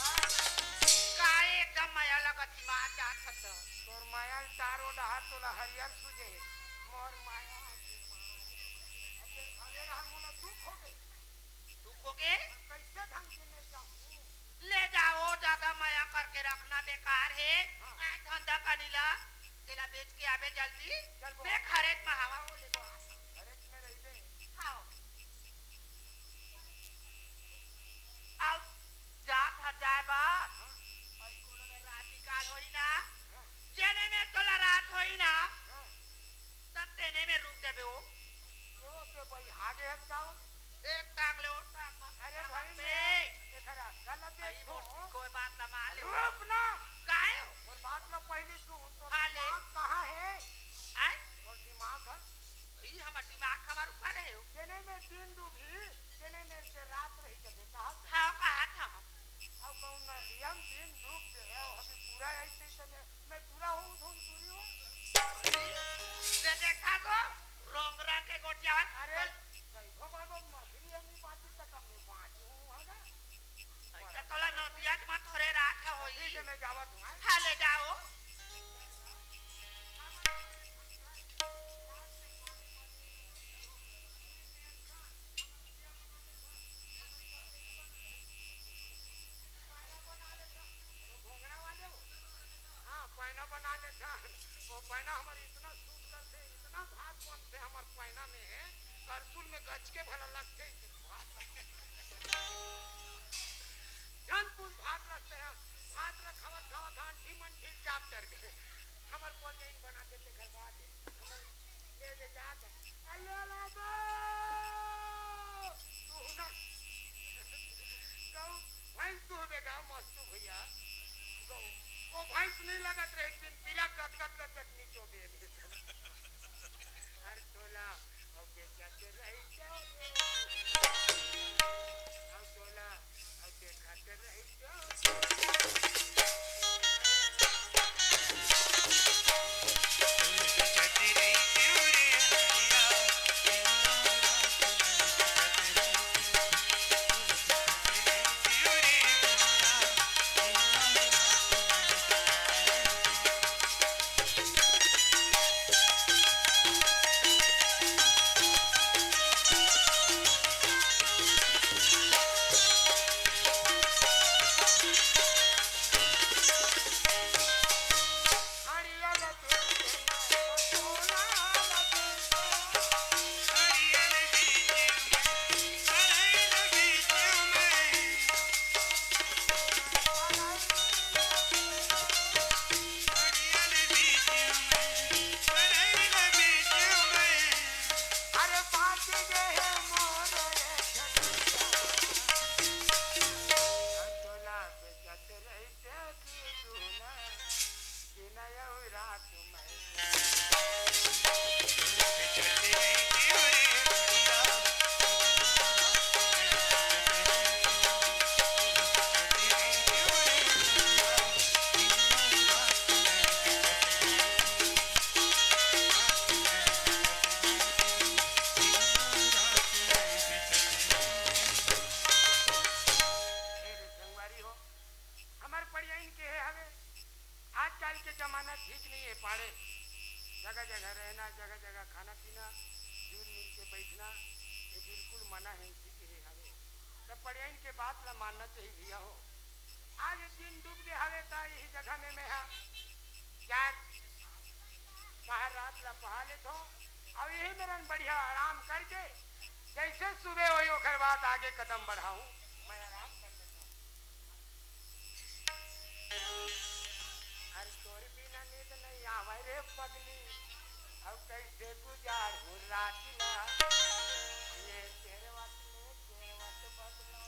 काय एकदम मया लगत ही, मार जात हस। तोर मया ल चारों डहर तोला हरियर सूझे हे। मोर मया के मार। अबे घरे रहन मोला दुख हो गई। दुख हो गए? कैसे ढंग से ले जाऊं? ले जाओ, ज्यादा मया करके रखना बेकार हे। हाँ। आ धंधा पानी ला, तेला बेच के आबे जल्दी। चल बोल। मैं खरेच में हवा हो ले। खरेच में रहिबे। आओ। अउ जात हर जाए बर। अउ कोनो में रात निकाल होई ना, जेने में तोला रात होई ना, तब तेने में रुक जाबे ओ। ओ, ते भाई, आगे हट जाओ। एक टांग ले, ओ टांग में। अरे भाई, बे। मैं एकरा गलत अई देखो। मोर कोई बात ना मान ले। रुक ना। काहे? मोर बात ना पहली सुन, तो हाँ, ले। दिमाग कहाँ है? आय? मोर दिमाग है। नहीं लगत रहे, एक दिन पीला कत कत कत कत नीचो दे दे। हर तोला, ओके, क्या कर रही, क्या रे? हर तोला, ओके, क्या कर रही, क्या? संगवारी हो, हमर पड़ियाइन के हे हवे। आजकल के जमाना ठीक नहीं है, पाड़े जगह जगह रहना, जगह जगह खाना पीना, जुल मिल के बैठना, ये बिल्कुल मना है, इसी के हे हवे। तब पड़ियाइन के बात ला मानना चाहिए भैया हो। आज दिन डूब गे हवे, त यही जगह में मैं हा चार पहर रात ला पहा लेथो, अउ यही मेरन बढ़िया आराम करके जैसे सुबह होई, ओकर बाद आगे कदम बढ़ाऊं, मैं आराम कर लेथो। अरे तोर बिना नींद नहीं आवे रे पगली, अब कैसे गुजार हूँ रात ना। ये तेरे वत में, तेरे वत बदला।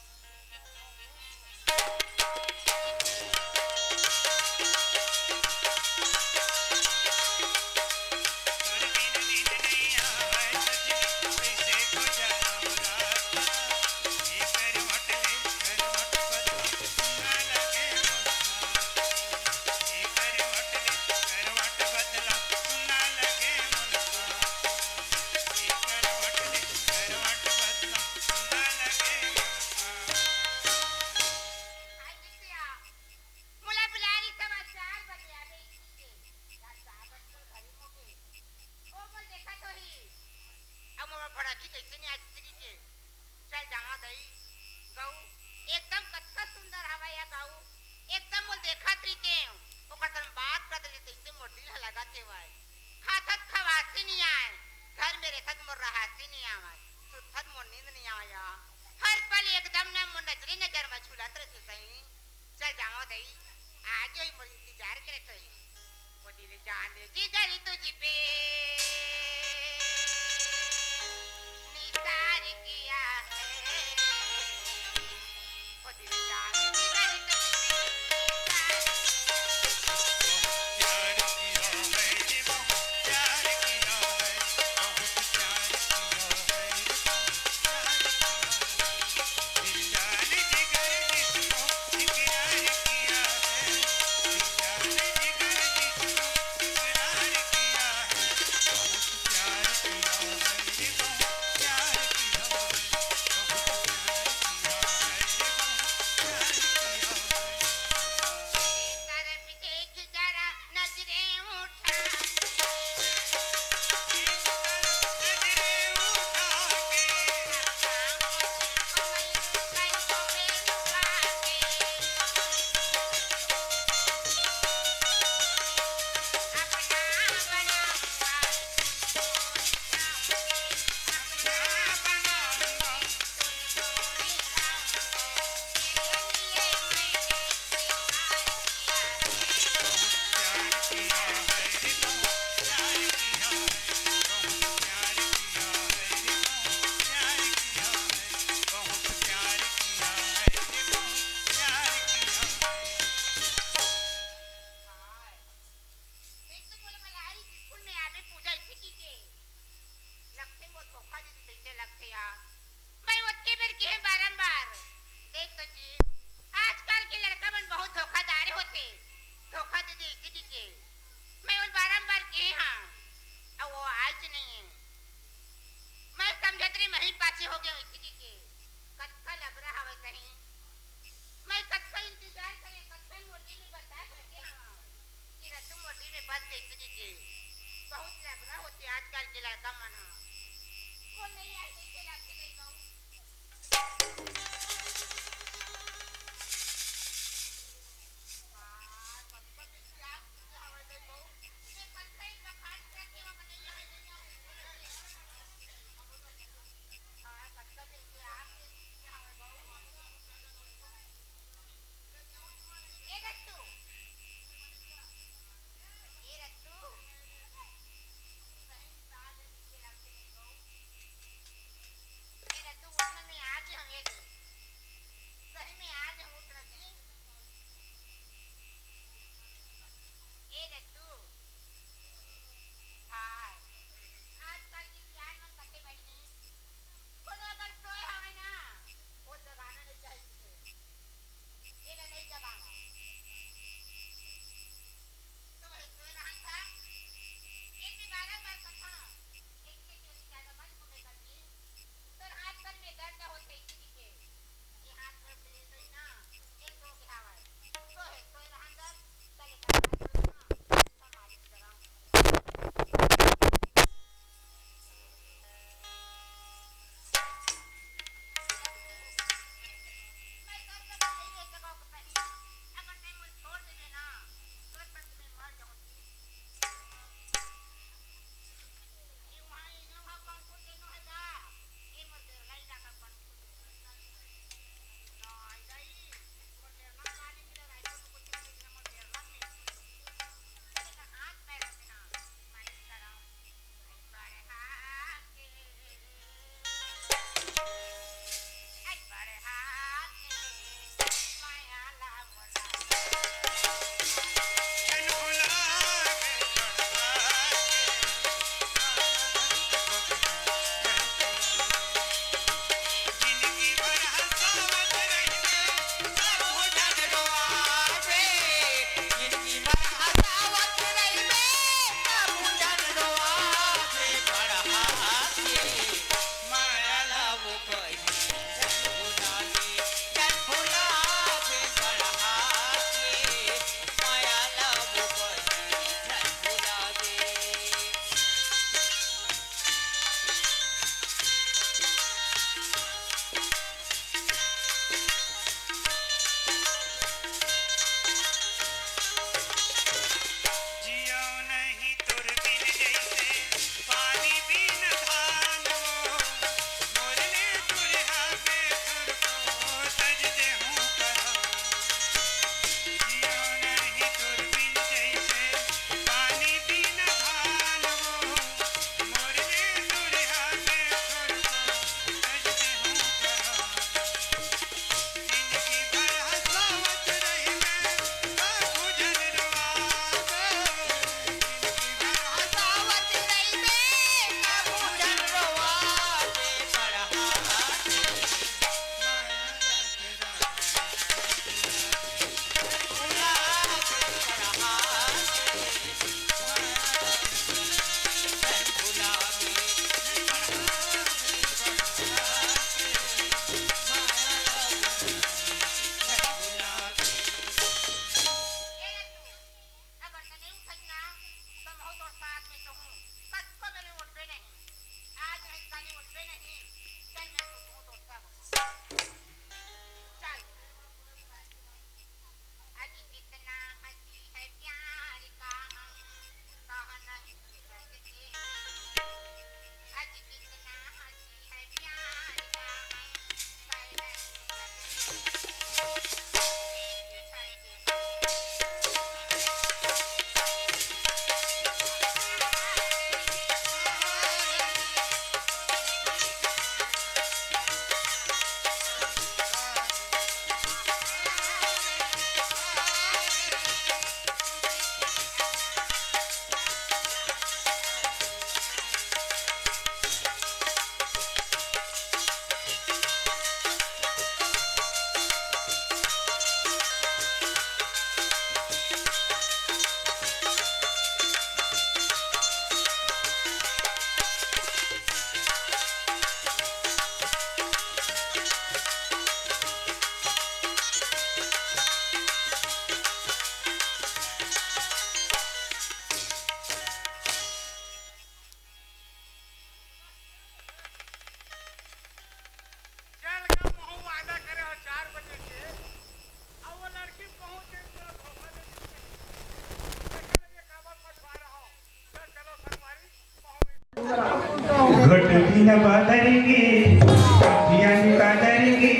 न बदल गे, अखियाँ न बदल गे,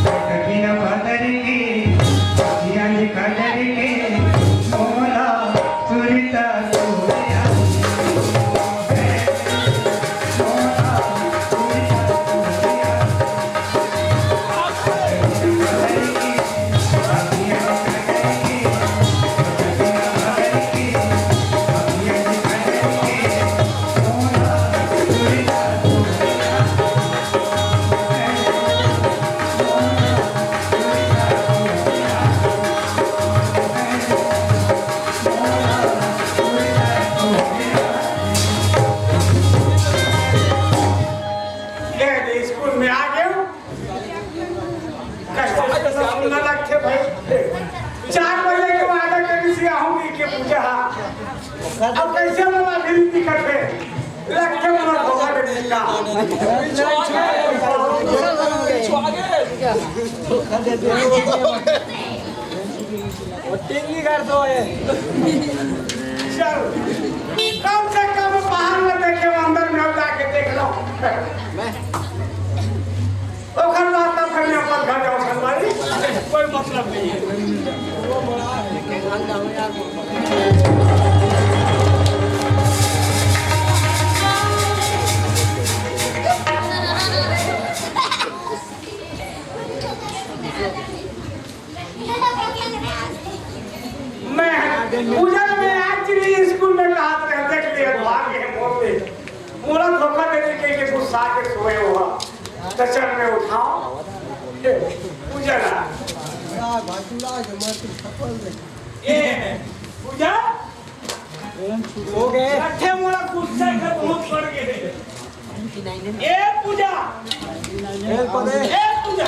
कभी न बदल गे, अखियाँ न बदल गे, मोला सुरता तोरे आगे। ए, स्कूल में आ गए। कष्ट से सुनने लगते भाई। चार बजे के वादा करी सी आहूँगी के पूजा हा। अब कैसे वाला भी दिखत है? लगते वाला भगवान के दिखा। वो टिंगी कर दो ये। चल, कम से कम बाहर में देखे, अंदर में जाके देख लो। ओकर बाद तब फिर अपन घर जाओ संगवारी, कोई मतलब नहीं है। मैं पूजा में आज भी स्कूल में कहा था, देख लिया, भाग गए मोर पे। मोला धोखा दे के, के गुस्सा के सोए हुआ। तो चल मैं उठाओ। ए, पूजा ना। ए, पूजा। हो गए। रखे मोला गुस्सा के बहुत बढ़ गए। ए पूजा। ए पूजा।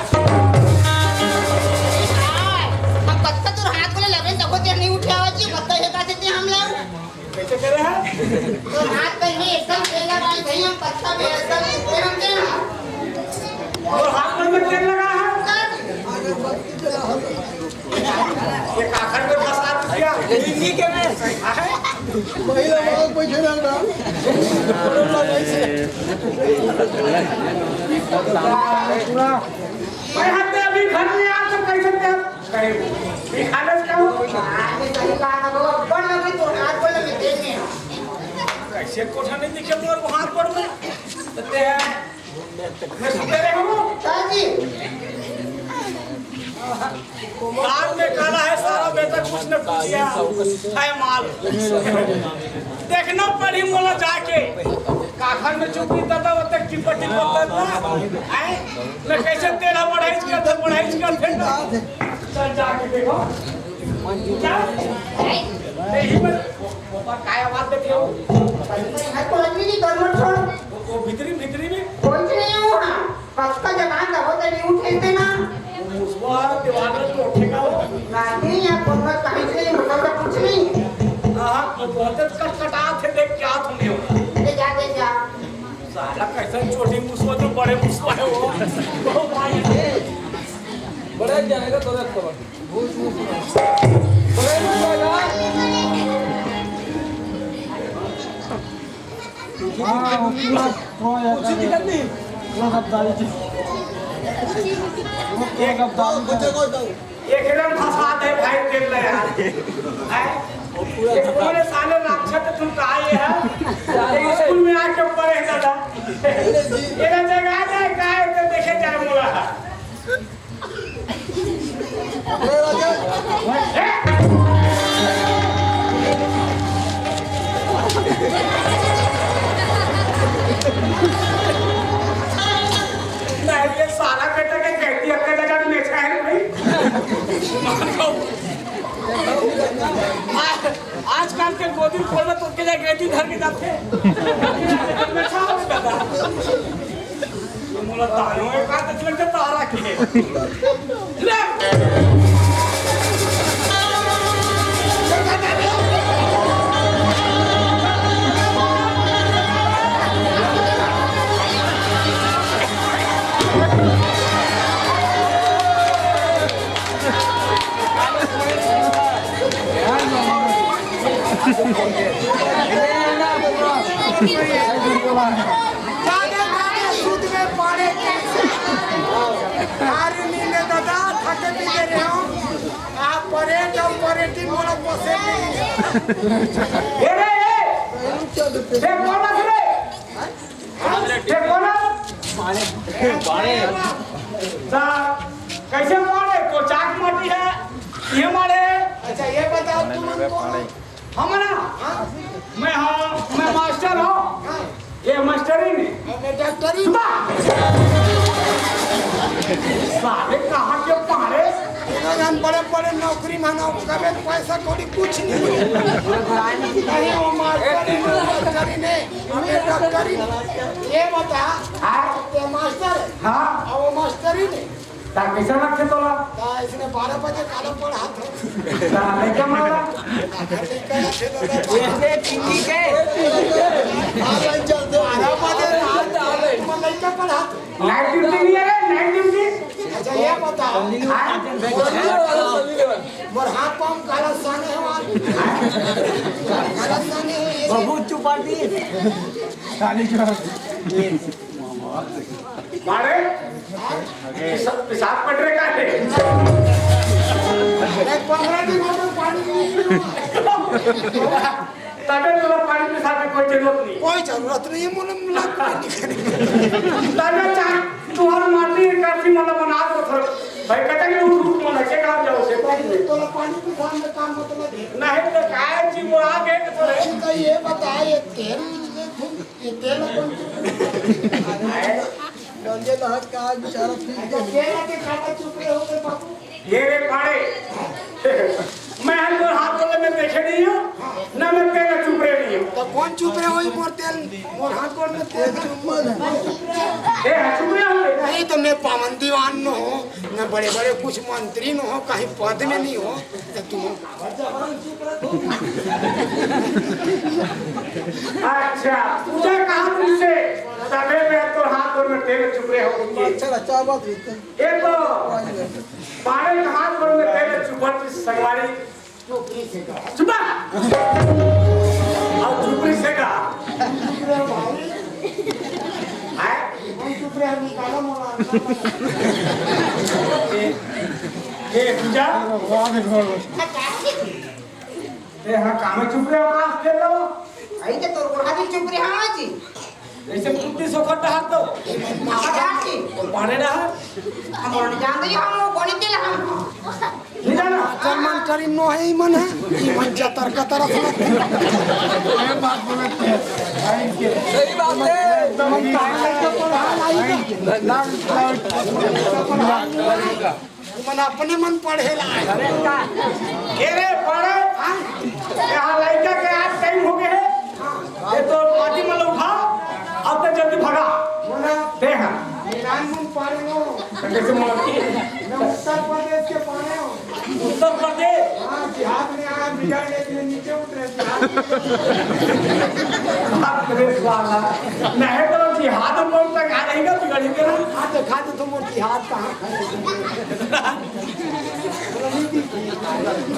हम कत्ता तोर हाथ को ले लेबे, तको ते नहीं उठे आवाज जी, कत्ता हे का देते हम लोग। कैसे करे है? तो हाथ पे ही एकदम तेल लगा है, भाई, हम कत्ता भी एकदम तेल हम देना। और हाथ में तेल लगा है? ये काखर में फंसा दिया। हिंदी के में। महिला बाग बैठे ना ना। मैं हत्या अभी घर में आ तो कैसे क्या? कहीं भी खा ले क्या? आगे सही कहा ना बाबा, बड़ लगे तो हाथ बोले मैं देख नहीं। कैसे कोठा नहीं दिखे तो हाथ पड़ में? तो ते मैं सुते रहे हूँ। हाँ जी। कान में काला है सारा बेटा, कुछ न पूछिया। है माल। देखना पड़ी मोला जाके। काखन में चुकी दादा, वो तक टिपा टिपा करता है। मैं कैसे तेरा बढ़ाई कर दे, बढ़ाई कर दे। चल जाके देखो। क्या? यही में वो, वो पर काय आवाज देते हो? नहीं, है तो आदमी नहीं, गड़बड़ छोड़। वो, वो भीतरी, भीतरी में? कोई नहीं हुआ। कब का जबान दबो तो नहीं उठे थे ना। मुसवा दीवार में तो उठेगा वो। नहीं, यहाँ कोई कहीं से नहीं, मतलब तो कुछ नहीं। हाँ, तो बहुत कटकटा थे, देख क्या तुमने हो। ले जा, ले जा। साला कैसा छोटी मुसवा तो बड़े मुसवा है वो। ओ भाई। बड़ा जाएगा तो रख दो। बड़े मुसवा का। हाँ, वो पूरा, पूरा कुछ दिक्कत नहीं। पूरा गद्दारी थी। वो पूरा गद्दारी थी। एकदम फसाद है भाई, खेल रहे यार। हैं? ये पूरे साले राक्षस तुम कहा ये है? ये स्कूल में आके पढ़े दादा। ये ना जगह जाए, कहा है तो देखे जाए बोला। नहीं, ये साला बेटा के कहती है, कहता जब नेचा है भाई। आज, आजकल के गोदी खोलना तो के जाके कहती धर के जाते। नेचा हो दादा। मोला तारो एक आदत लग जाता आ रहा के। ले। ए रे, ए! ये कौन है रे? ये कौन है? सा, कैसे मारे? तो चाक माटी है, ये मारे। अच्छा, ये बताओ, तुम हमको हम ना, हाँ? मैं, हाँ, मैं मास्टर हूँ। हाँ। ये मास्टरी नहीं। मैं डॉक्टरी। सुबह। साले कहाँ के पहाड़े? इतना बड़े बड़े नौकरी मानो, कबे पैसा कौड़ी कुछ नहीं है। नहीं, वो मास्टरी नहीं, डॉक्टरी नहीं, हमें डॉक्टरी नहीं। ये बता, हाँ? ये मास्टर है? हाँ। और वो मास्टरी नहीं। ता कैसे रखे तोला? ता इसने बारह बजे काला पढ़ा था। ता लइका मारा? अगर लइका अच्छे तो था। ये टीवी के? बारह बजे रात में लइका पढ़ा था। नाइट ड्यूटी नहीं है रे, नाइट ड्यूटी। अच्छा, ये बता। हाँ? मोर हाथ पाँव काला साने हो आज। काला साने हो ये। बहुत चुपा दी। साली जो। मारे? पेशाब, पेशाब पट रहे का है? एक पंद्रह दिन हो गए, पानी नहीं पीना। तबे तोला पानी पेशाब की कोई जरूरत नहीं। कोई जरूरत नहीं है, मुझे लग पानी की। तबे चाहे तुम्हारा माटी एक काफी मतलब बना दो थोड़ा। भाई, कतई उठ, उठ, मन है, के कहाँ जाओ से? भाई, तोला पानी पेशाब में काम मतलब है। नहीं तो काय जी, वो आ गए तो थोड़े। नहीं तो ये बता, ये तेल, ये तेल कौन? डंडे नहा के आज बेचारा फिर अच्छा, तेल के खाना चुप रहे हो गए बाबू। ये रे पाड़े, मैं हम तो हाथ वाले में देखे नहीं हूँ, ना मैं तेल चुप रहे नहीं हूँ। तो कौन चुप रहे हो, ये मोर तेल, मोर हाथ वाले में तेल चुप रहे हो? ए, हाँ, चुप रहे हो? नहीं तो मैं पावन दीवान न हो, मैं बड़े बड़े कुछ मंत्री न हो, कहीं पद में नहीं हो, तो तुम अच्छा, पूजा कहाँ तुमसे? तबे मैं तो हाथ और में तेल चुप रहे हो। अच्छा, अच्छा, बात है। ये तो पाड़े के हाथ और में तेल चुप रहे, संगवारी। चुप रही से का? चुप रह। और चुप रही से का? हैं? हम चुप रहे, हम निकालो मोला। ये, ये पूजा? ए, हाँ, काम में चुप रहे, आवाज कर लो। आई के तोर बुढ़ा भी चुप रहे, हाँ जी। जैसे कुत्ती सोखत डहार तो। मारा डहार की? वो पाड़े डहार। हम और जान रही, हम लोग कोनी के हम। नहीं जाना? जर्मन करीम नो है, ईमन है। ईमन जतर कतर अपना। ये बात बोलते हैं। सही बात है। एकदम। मन अपने मन पढ़े ला। अरे का? ये रे पढ़े, हाँ? यहाँ लड़का के आज टाइम हो गए है। ये तो पार्टी में उठा, अब तो जल्दी भगा। बोला, दे हाँ। ईरान मन पढ़े हो। तो कैसे मन? मैं उत्तर प्रदेश के पढ़े हो। उत्तर प्रदेश? हाँ, जिहाद में आया, बिगड़ गए, इसलिए नीचे उतरे, जिहाद में। बाप रे साला। नहीं तो जिहाद में तक आ रहेगा, बिगड़ ही गया। हाँ, तो खा तो तुम वो जिहाद कहाँ?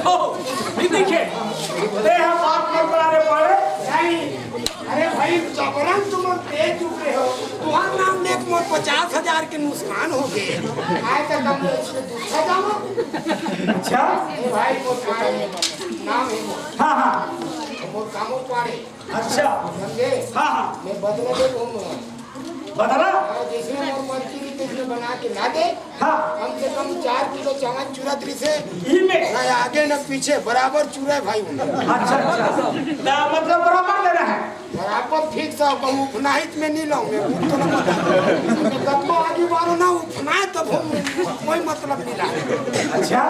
ओ, ये देखिए, ते हम बात मत करा रे पड़े। नहीं, अरे भाई, जबरन तुम तेज चुप रहे हो। तुम्हारा नाम लेके मोर पचास हजार के नुकसान हो गए। आए तो कम से दूसरा जाओ। अच्छा। ए भाई, मोर पाड़े नाम है मोर। हाँ, हाँ। मोर कामो पाड़े। अच्छा। समझे? हाँ, हाँ। मैं बदला दे घूमूंगा। बदला? हाँ, जैसे मोर मर्जी रही, तैसे बना के ला दे। हाँ। कम से कम चार किलो चावल चुरत रही से। ई में? ना आगे ना पीछे, बराबर चुरे भाई उन्हें। अच्छा, अच्छा। तो मतलब बराबर देना है? बराबर ठीक से, कहूँ उफनाहित में नहीं लाऊंगे, वो तो ना पता। कतको आगे बारो ना उफनाए तब हम कोई मतलब नहीं रहा। अच्छा,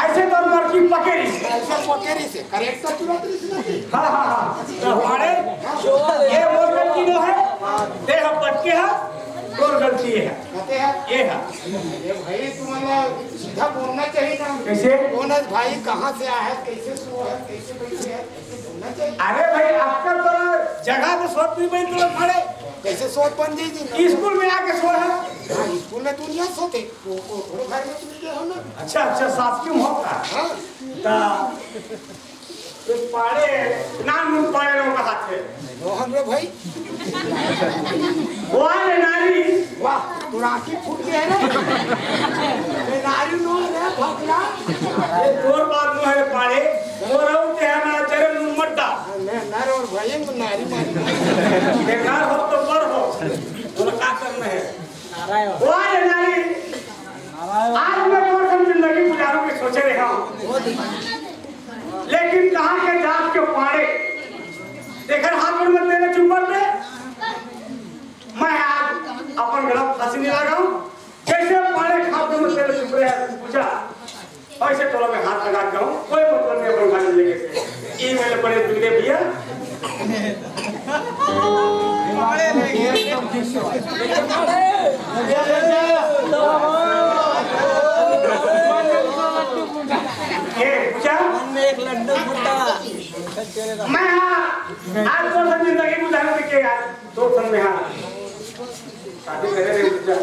ऐसे तो मर्जी पकेरी। ऐसे पकेरी से, करेक्ट तो तुरंत रिश्वत ही। हाँ, हाँ, हाँ। तो हमारे ये मोर गलती नो है, ते हम बटके हैं, तोर गलती है। कहते हैं, ये है। ये भाई तुम्हारा सीधा बोलना चाहिए ना। कैसे? कौन है भाई, कहाँ से आया है, कैसे सो है, कैसे बैठे है, कैसे बोलना चाहिए। अरे भाई, आपका तो जगह तो सोच नहीं बनी, तो खड़े। कैसे सोच बन जाएगी ना? स्कूल में आके सो है। हाँ, स्कूल में दुनिया सोते। वो, वो थोड़े घर में तुम के हो ना। अच्छा, अच्छा, सास क्यों होता? हाँ। ता, तो पाड़े, नाम उन पाड़े लोगों का हाथ है। मोहन रे भाई। वाह रे नारी। वाह, तू राखी फूट गया रे। ये नारी नो रे, भगला। ये तोर बात नो है रे पाड़े। वो रहू ते हमारा जन्म बेकार हो तो बड़ हो, बोला का करना है? वाह रे नारी, आज मैं तोर संग जिंदगी गुजारूं के सोचे रहा हूं, लेकिन कहां के जात के पाड़े, तेखर हाथ गोड़ में तेरे चुम्बन दे। मैं आज अपन गला फांसी नहीं लगाऊं, जैसे पाड़े खाते में तेरे चुप रहे पूजा, ऐसे तोला मैं हाथ लगा के कहूं, कोई मतलब नहीं अपन गाड़ी लेके से। ई मेरे बड़े बिगड़े भैया। ए, पूजा। मन में एक लड्डू फूटा। मैं हाँ, आज तो सब जिंदगी गुजारे थे के यार, तो सब में हाँ। शादी करे रे पूजा।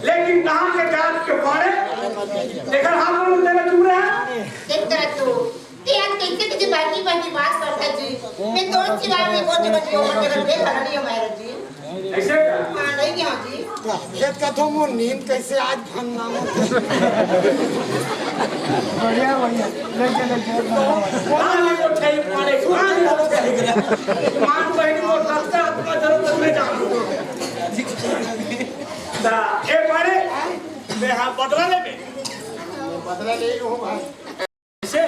लेकिन कहाँ के जात के पाड़े? देखा हाथ में तेरा चुभ रहा है। देख तेरा तू, ते आज कैसे तुझे बाकी बाकी बात करता जी? मैं तो सिवा में को जगह जो मेरा बेटा नहीं है महाराज जी। ऐसे का? हाँ, नहीं क्या जी? देख का तो मोर नींद कैसे आज भंग ना हो। बढ़िया, बढ़िया। लेके, लेके। हाँ, नहीं तो ठीक, मारे, हाँ, नहीं तो ठीक। मान बहन को दस का आत्मा जरूर में जाऊँ। दा, ए मारे, मैं हाँ बदला ले बे। बदला ले लो भाई। से?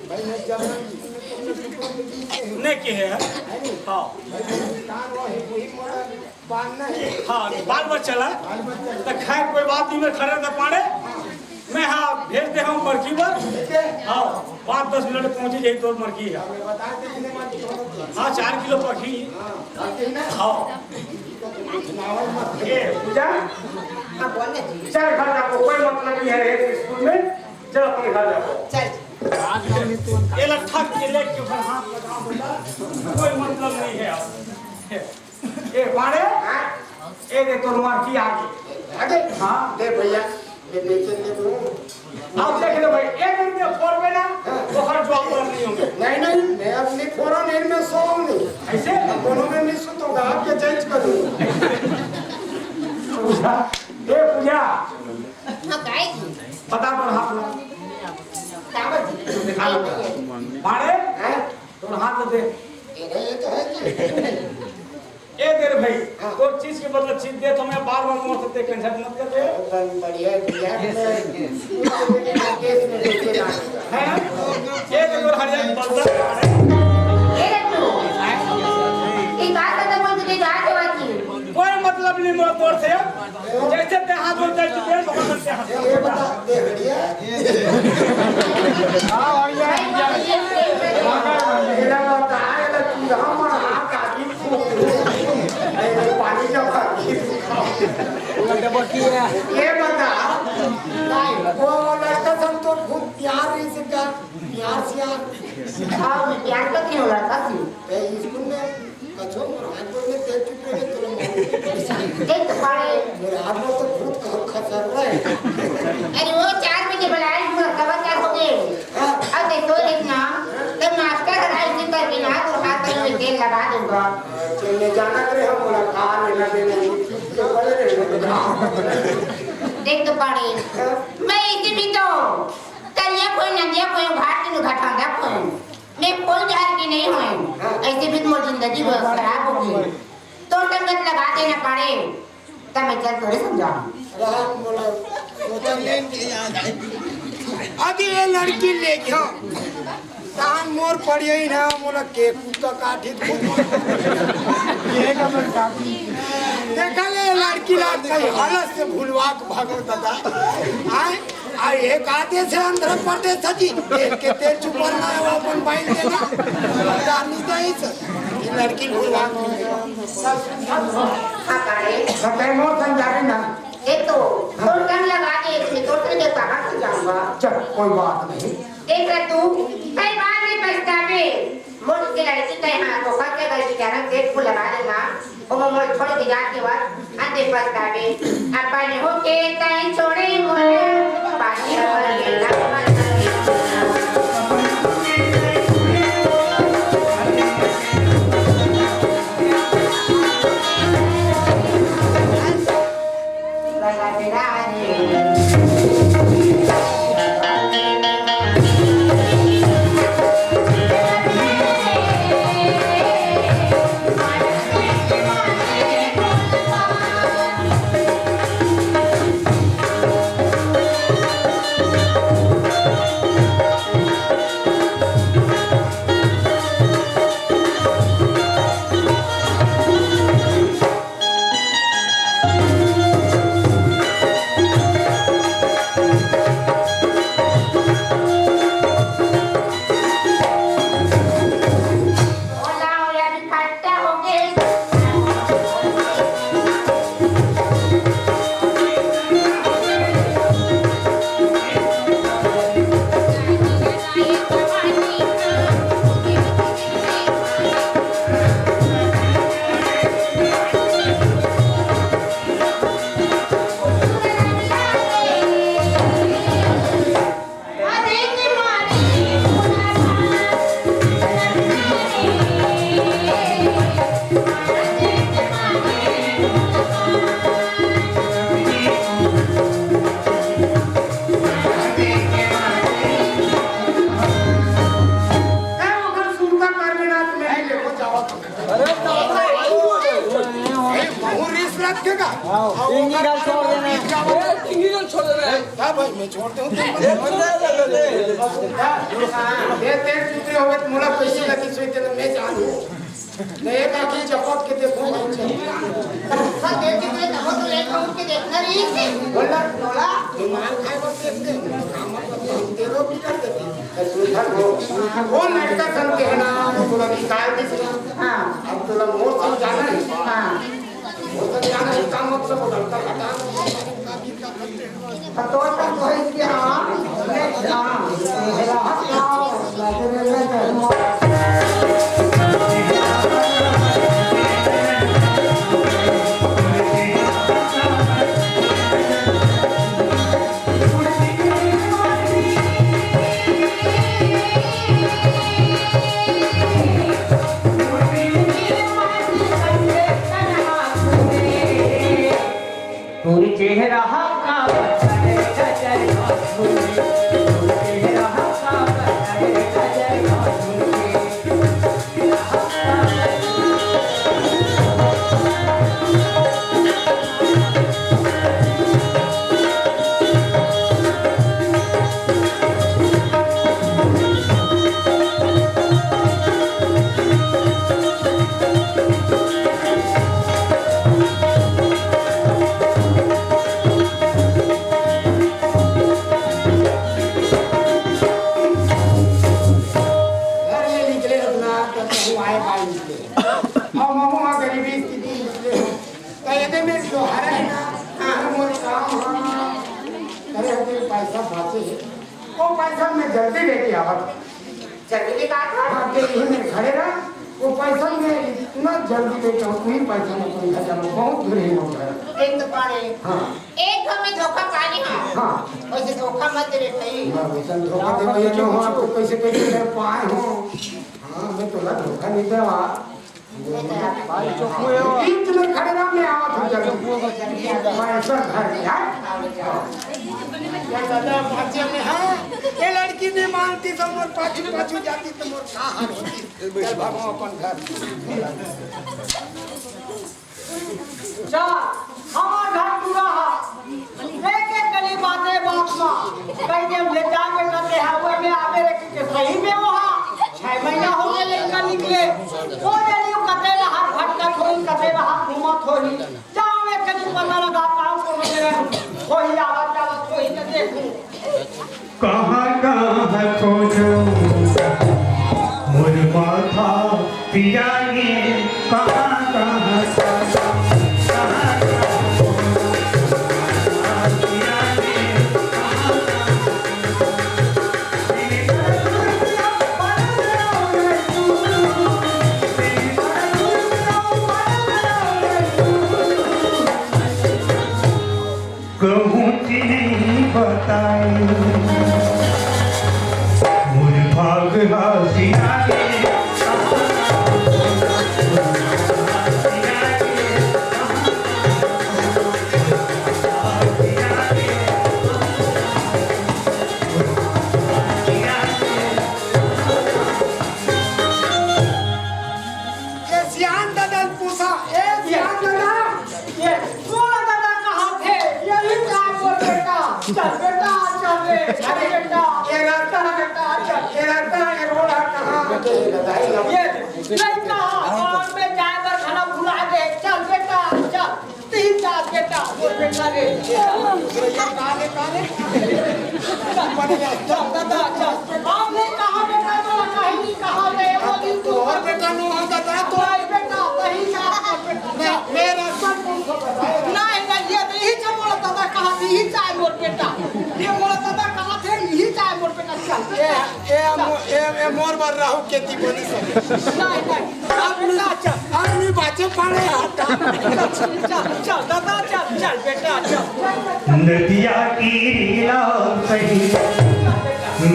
भाई, मैं जब नहीं किहे है? हाँ। भाई, मैं काम रहे, वही मोड़ा बांधना है। हाँ, बाल बच्चा ला। बाल बच्चा ला। तो खैर, कोई बात नहीं, मैं खड़े न पाड़े। मैं हाँ, भेज दे हूँ मरकी पर। ठीक है। हाँ, पाँच दस मिनट पहुँची जाई तोर मरकी है। मैं बता दे, कितने मार की होती है। हाँ, चार किलो पखी। हाँ, ठीक है ना? हाँ। तो तुम नावल मत। ए, पूजा? हाँ, बोल ना जी। चल, घर जाओ, कोई मतलब नहीं है एक स्कूल में। चल अपने घर जाओ। चल। एला ठक के लेके फिर हाथ लगा बोला, कोई मतलब नहीं है अब। ए, मारे? हाँ? ए दे तोर मरकी आगे। आगे? हाँ। दे भैया, ये बेचन दे तू। अब देख ले भाई, एक दिन में फोड़ में ना, हाँ। तो हर जवाब नहीं होंगे। नहीं, नहीं, मैं अपनी फोड़ा नहीं, मैं सोऊंगी। ऐसे? दोनों में नहीं सुतूंगा, आपके चेंज कर दूंगा। पूजा, ए पूजा। हाँ, गाय जी। बता तोर हाथ ला। काबर जी? निकाल। मारे? हैं? तोर हाथ दे। ये रहे, ये तो है जी। ए दे रे भाई, हाँ। तोर चीज के बदला चीज दे, तो मैं बार-बार मोर से देख झंझट मत कर दे। एकदम बढ़िया, बढ़िया। केस में देखे ना। हैं? ए दे तोर हरिया के बदला। ये रख लो। एक बात खत्म हो, तुझे जा के बात की। कोई मतलब नहीं मोर तोर से। जैसे ते हाथ होता है, चुपे भगवान से हाथ। ये बता, ये बढ़िया। हाँ, और ये, ये, ये, ये, ये। मेरा बता, ये चूल्हा में हाथ आदमी को। ये पानी का बाकी। ये बता, वो लड़का सब तो खूब प्यार रही से का, प्यार से यार। हाँ, मैं प्यार करती हूँ लड़का से। ए, स्कूल में कछो मोर हाथ गोड़ में तेल चुप रहे, तोला मालूम नहीं पड़े। देख तो पाड़े। मोर हाथ गोड़ तो बहुत ख-, खसर रहे। अरे वो चार बजे बुलाए, पूरा सवा चार हो गए। हाँ। अब देखो, देखना, तब मास्टर हरा इसी करके ना, तो हाथ में तेल लगा दूंगा। चलने जाना करे हम, बोला, कहाँ लेना देना, ये चुप तो पड़े रहे। देख तो पाड़े, हाँ। मैं इसी भी तो, तलिया कोई, नदिया कोई, घाट के घटांदा कोई। मैं कोई जात की नहीं हूँ। हाँ। ऐसे भी मोर जिंदगी बहुत खराब हो गई। तो संगत लगा देना पड़े, तब मैं चल थोड़े समझाऊँ। रात मोला सोचा लेन के याद आई। अभी ये लड़की ले गया। तान मोर पड़िया ही ना, मोला के कुत्ता काटी। ये का मैं काटी। देखा ले लड़की ला कहीं हालत से भूलवा के भागो दादा। आए? आ, एक आते से आंध्र प्रदेश जी, एक के तेल चुपर ना है, वो अपन बाइल देना। जानी तो इस, ये लड़की भूलवा। हाँ, काहे? सत्य मोर संग जावे ना। ये तो, तोर संग लगा दे, इसमें तोर संग कहाँ से जाऊंगा? चल, कोई बात नहीं। देख रहा तू, कई बार नहीं पछतावे। मोर के लड़की कहे हाँ, तो फंस के गलती जाना, पेट को लगा देना। ओ मोर छोड़ के जाके बाद, अंधे पछतावे। अपन होके तय छोड़े मोर, पानी भर के ना भाई, मैं छोड़ दूं। ये तेरे चुप रहे होवे तो मोला पैसे लगी सोई तेरे मैं जानू। नहीं, एक आँखी चपक के देखो, मैं जानू। सब देख के तो लेकर उठ के देखना नहीं। बोला, बोला। दिमाग खाए बस देखते हैं। काम मतलब हम तेरे को भी कर देते हैं। वो लड़का सन कहना, वो बोला निकाल दे। हाँ। अब तो मोर सन जाना है। हाँ। मोर सन जाना है, काम मतलब वो लड़का का काम। तो तो कोई क्या? घर ले निकले अपना, तब कहूँ आए बाई निकले। और महू हा गरीबी स्थिति निकले हो। तो यदि मैं त्योहार है ना, हाँ, मोर काम, हाँ। अरे, तेरे पैसा बाँचे है। वो पैसा मैं जल्दी लेके आवत। जल्दी निकाल। हाँ, के यही मेरे खड़े रहा। वो पैसा मैं इतना जल्दी लेके आऊँ, कोई पैसा नहीं, कोई घर जाऊँ, बहुत दूर है वो घर। एक तो पानी। हाँ। एक घर में धोखा पानी है। हाँ। वैसे धोखा मत दे रे भाई। मैं वैसा धोखा दे, मैं ये जो हूँ, आपको पैसे, पैसे दे पाए हूँ। हाँ, मैं तो ना धोखा नहीं दे रहा। भाई, चुप हुए हो। बीच में खड़े रहो, मैं आवत हूँ जल्दी। भाई, चुप हुए हो, जल्दी आओ। मैं ऐसा घर में, हाँ? ये दादा, पाछे में, हाँ? ये लड़की नहीं मानती तो मोर पाछू, पाछू जाती तो मोर का हाल होती। चल, भागो अपन घर। जा, हमार घर पूरा हा। एक एक गली बाते बात मा। कई दिन ले जा बेटा ते हवे में आवे रे के सही में वो हा। छह महीना हो गए लड़का निकले। वो जनी कते रहा भटकत होई, कते रहा घूमत होई। जाओ एक गली पता लगा पाऊँ कोनो जगह। होई आवत जावत होई तो देखूँ। कहाँ कहाँ खोजूं मोर माथा पिया गे, कहाँ कहाँ खोजूं, कहाँ कहाँ खोजूं, माथा पिया गे, कहाँ कहाँ खोजूं। कहूँ कि नहीं बताई, मोर भाग हासिया रे। ये सियान दादा ल पूछा, ए सियान दादा। ये सोना दादा कहाँ थे? ये भी कहाँ बोल बेटा? चल बेटा, चल रे, चल अरे, बेटा। ये रास्ता, बेटा, चल। ये रास्ता, ये रोड है कहाँ? ये नहीं कहा, गाँव में जाए बर खाना भुला दे। चल बेटा, चल। तीन चार बेटा, मोर बेटा रे। भैया, कहाँ ले, कहाँ ले? चल, चल, दादा, चल। हमने कहा बेटा, तो कहीं नहीं कहा ले, वो दिन तो और बेटा नो हम दादा तो। नहीं बेटा, नहीं जा, बेटा। मैं, मेरा सब कुछ बताया। नहीं, नहीं, ये नहीं, ये बोला दादा कहा थी, ये चाहे मोर बेटा। ये बोला दादा कहा थे, ये चाहे मोर बेटा, चल। ये, ये, ये, ये मोर बर राहु केती बनी सब। नहीं, नहीं। आदमी, आदमी बाचे पड़े हटा। चल, चल, दादा, चल, चल, बेटा, चल। नदिया की रेला सही,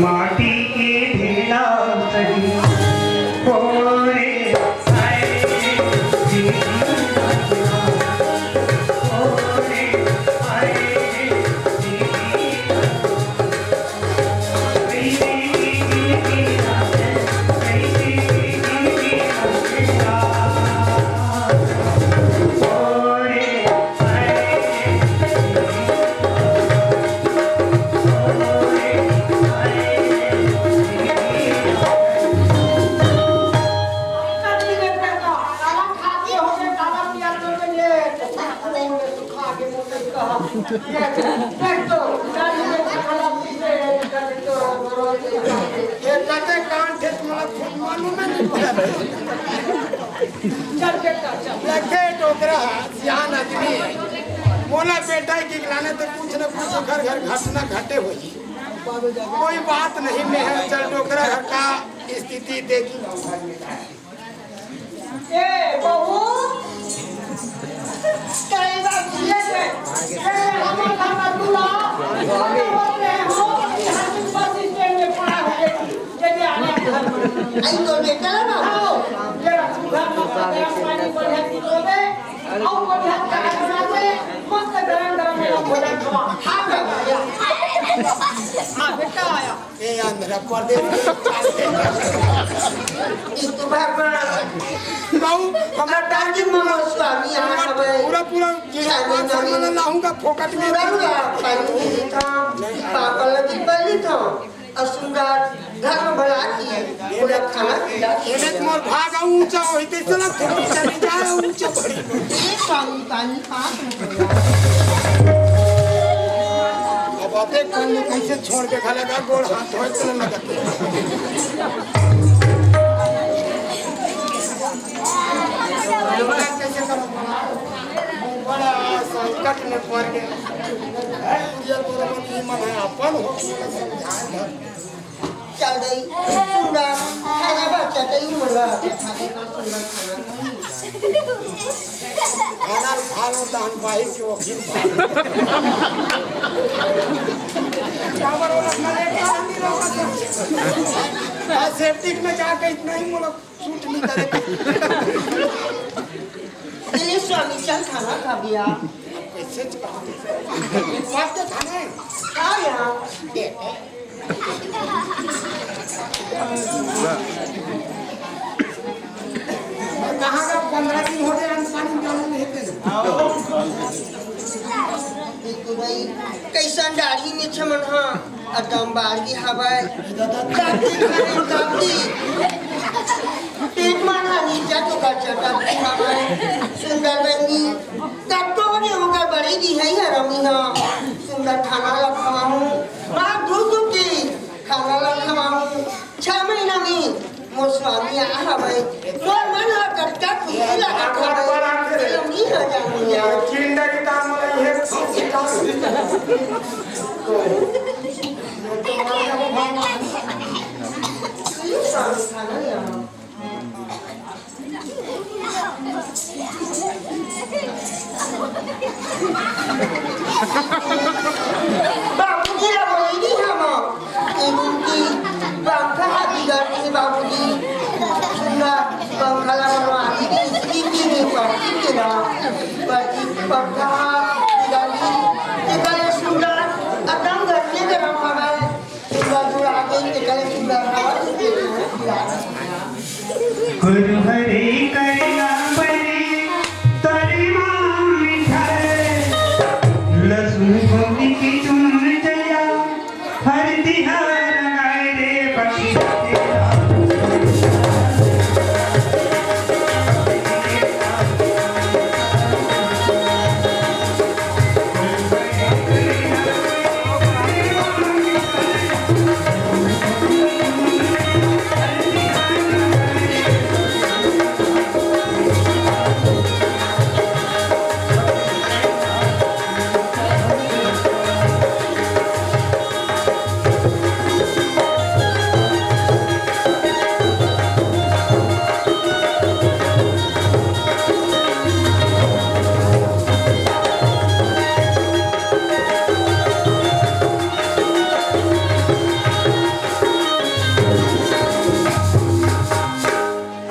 माटी की ढेला सही। ओ रे, हाय, ओ रे, हाय, मालूम नहीं पड़ा। चल बेटा, चल। लगे डोकरा सियान आदमी। मोला बेटा के लाने तो कुछ न कुछ घर घर घटना घटे होही। कोई बात नहीं, मैं चल डोकरा घर का स्थिति देखी। ए, बहू, कई बार किए थे। ए, हम, हम, दूल्हा, हम बोल रहे हो कि हम बस स्टैंड में पड़ा है, ये भी आ गया घर में। आई तो बेटा ना। आओ, जरा सुधा का गरम पानी बढ़िया पी लो बे, और बढ़िया चाय बना दे, मस्त गरम गरम मेरा भोजन खवा। हाँ, बेटा, आया। हाँ, बेटा, आया। ए आंध्र प्रदेश के ई तो भगवान। कहूँ, हमरा दादी मनो स्वामी यहाँ पूरा, सब है। पूरा, पूरा स्वामी, स्वामी। लाऊंगा फोकट में। पूरा, पूरा, पानी था, पापा लगी पली था, और सुंदर घर में भला की, पूरा खाना खिला। ये देख मोर भाग ऊंचा होई, ते चला, थोड़ी चली जाए ऊंचा बड़ी। ए स्वामी, पानी अब आते कौन ने कैसे छोड़ के खा लगा, गोड़ हाथ धोए चलने लगा। बड़ा संकट में पड़ गया। है, ये तो मन ही मन है, अपन हो, समझाए। चल गई। सुंदर, खाना बच्चा तो यूं बोला, खाने का सुंदर खाना। खाना खा लो, तहन बाहिर के वकील बा। आ, सेप्टिक में जाके इतना ही बोला, सूट नहीं करे। दिलीप स्वामी, चल खाना खा बिया। कैसे चल? बात तो खाना है। खा यार। कहाँ का पन्द्रह दिन हो गए, अन्न पानी जरूर नहीं देते। एक तो भाई, कैसन दाढ़ी में छमन हा, एकदम बारगी हवय। दादी खाए दादी। पेट मा ना नीचा तो का चटा हवय। सुंदर बहनी, तब तो होने होकर बड़ी भी है हरमी हा। सुंदर खाना ला खवाहूँ, माँ दूध दूध की खाना ला खवाहूँ। छह महीना में मोर स्वामी आ हवय, मोर मन ह कतका खुशी लागत हवय, कि हम नी ह जानू यार। चिंता की काम वाला ये स्वामी खाना ले आओ। बाबूजी ला बोली नी हम, एमन की पंखा हा बिगड़ गे बाबूजी। सुंदर पंखा ला बनवा दी, इसकी भी नहीं पड़ती के ना, पड़ती पंखा हा बिगड़ गे। इतने सुंदर, एकदम गर्मी गरम हवा है। गुरु हरि करुणा परी, तोरी माँ मिठाई। लसुन गोभी की चुन चया, हर तिहार आए रे पक्षी।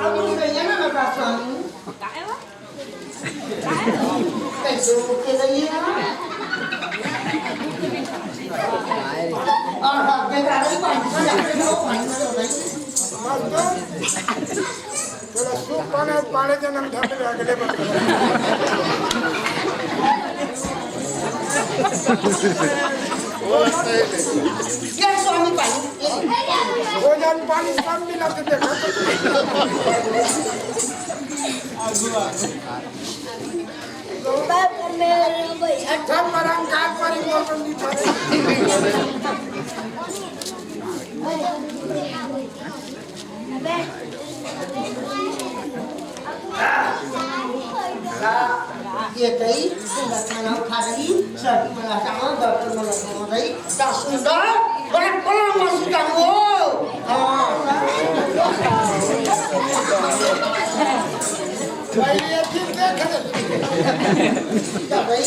अब दूसरे ये ना बता स्वामी। कैसे मुक्के गई है? और हाथ में गाड़ी पानी में जाके लो, पानी में लो भाई। थोड़ा सूप पाना, पानी जन्म धरने में अगले बार। ये स्वामी पानी, ये। भोजन पानी सब मिला के देखा। झट्ठन मरंग काल परिवर्तन दिखा। डॉक्टर मन ला चाहा, डॉक्टर मन ला चाहा भाई। ता सुंदर, बड़ा पलंग में सुता हो। हाँ। भाई, ये फिर देख ले। ता भाई,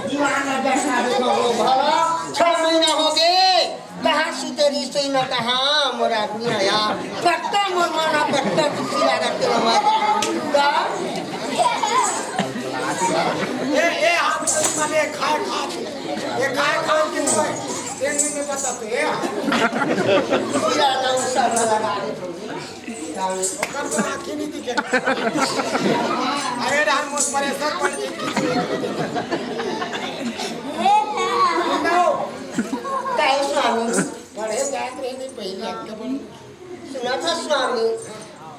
दीवाना बैठा दे, भला छह महीना हो गए। कहाँ सुते रही सही ना कहाँ मोर आदमी आया। पत्ता मोर माना पत्ता तू सिला रखते हो हमारे। का? ए, ए, हम तो माने खाए खा के। ये खाए खा के तो है। ये नहीं मैं बता तो ये। सिला ना उसा ना लगा दे थोड़ी। ओकर तो आँखें नहीं दिखे। अरे राम, उस पर ऐसा पड़ गई। काहे स्वामी? पढ़े जात रहे नहीं पहले, अब तो पढ़ सुना था स्वामी,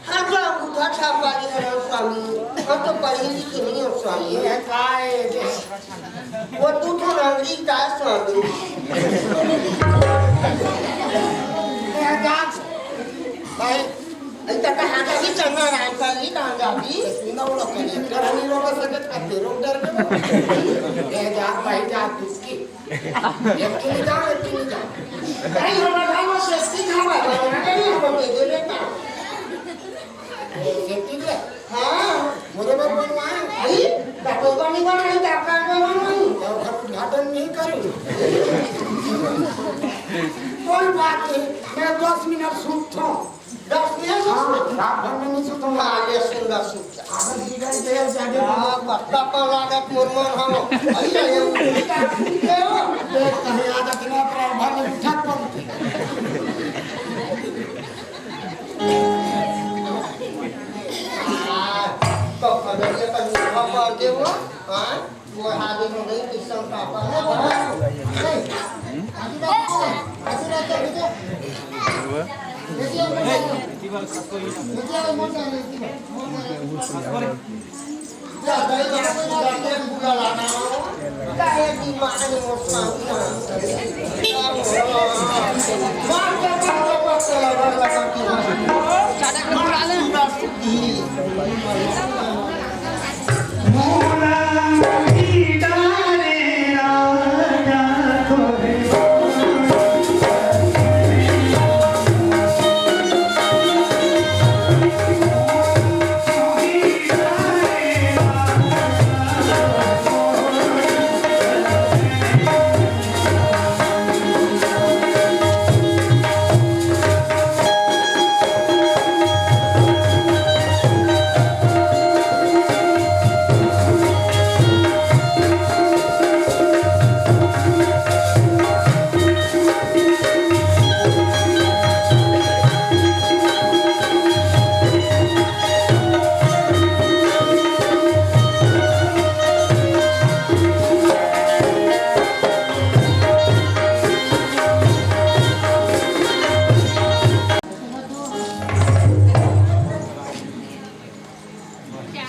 हम तो अंगूठा छाप वाली हरन स्वामी, हम तो पढ़ी लिखी नहीं हो स्वामी। ये काय? वो दू ठो नगरी का स्वामी। ये जात भाई, अरे तका हाथ भी चलना राम कर ली, कहाँ जाती? सुना वो लोग कहीं, डर नहीं रोक सकते, अब रोक डर के। ये जात भाई, जात दुख की। एक के लिए जाओ, एक के लिए जाओ। भाई, हमारा गाँव में सेफ्टी कहाँ है? हमारा गाँव में नहीं, हमको दे दे बेटा। सेफ्टी के? हाँ। मोरे बाप बनवाए। भाई, डॉक्टर का नहीं बना, नहीं डॉक्टर का बनवाए। तो घर उद्घाटन नहीं करूँ। कोई बात नहीं, मैं दस मिनट सूत हूँ। दस मिनट? हाँ, रात भर में नहीं सूतूंगा। हाँ, ले सुन, ले सुन। आदत बिगड़ गया, जाके हाँ, पक्का पर लागत मुरमन हम। अरे, ये उल्टी का सूत है वो। देख, कहीं आदत ना, पर भर में उठा पड़ते। हाँ, तो खबर ये तो निर्भर कर दे वो, हाँ? वो हावी हो गई, किसम का पानी।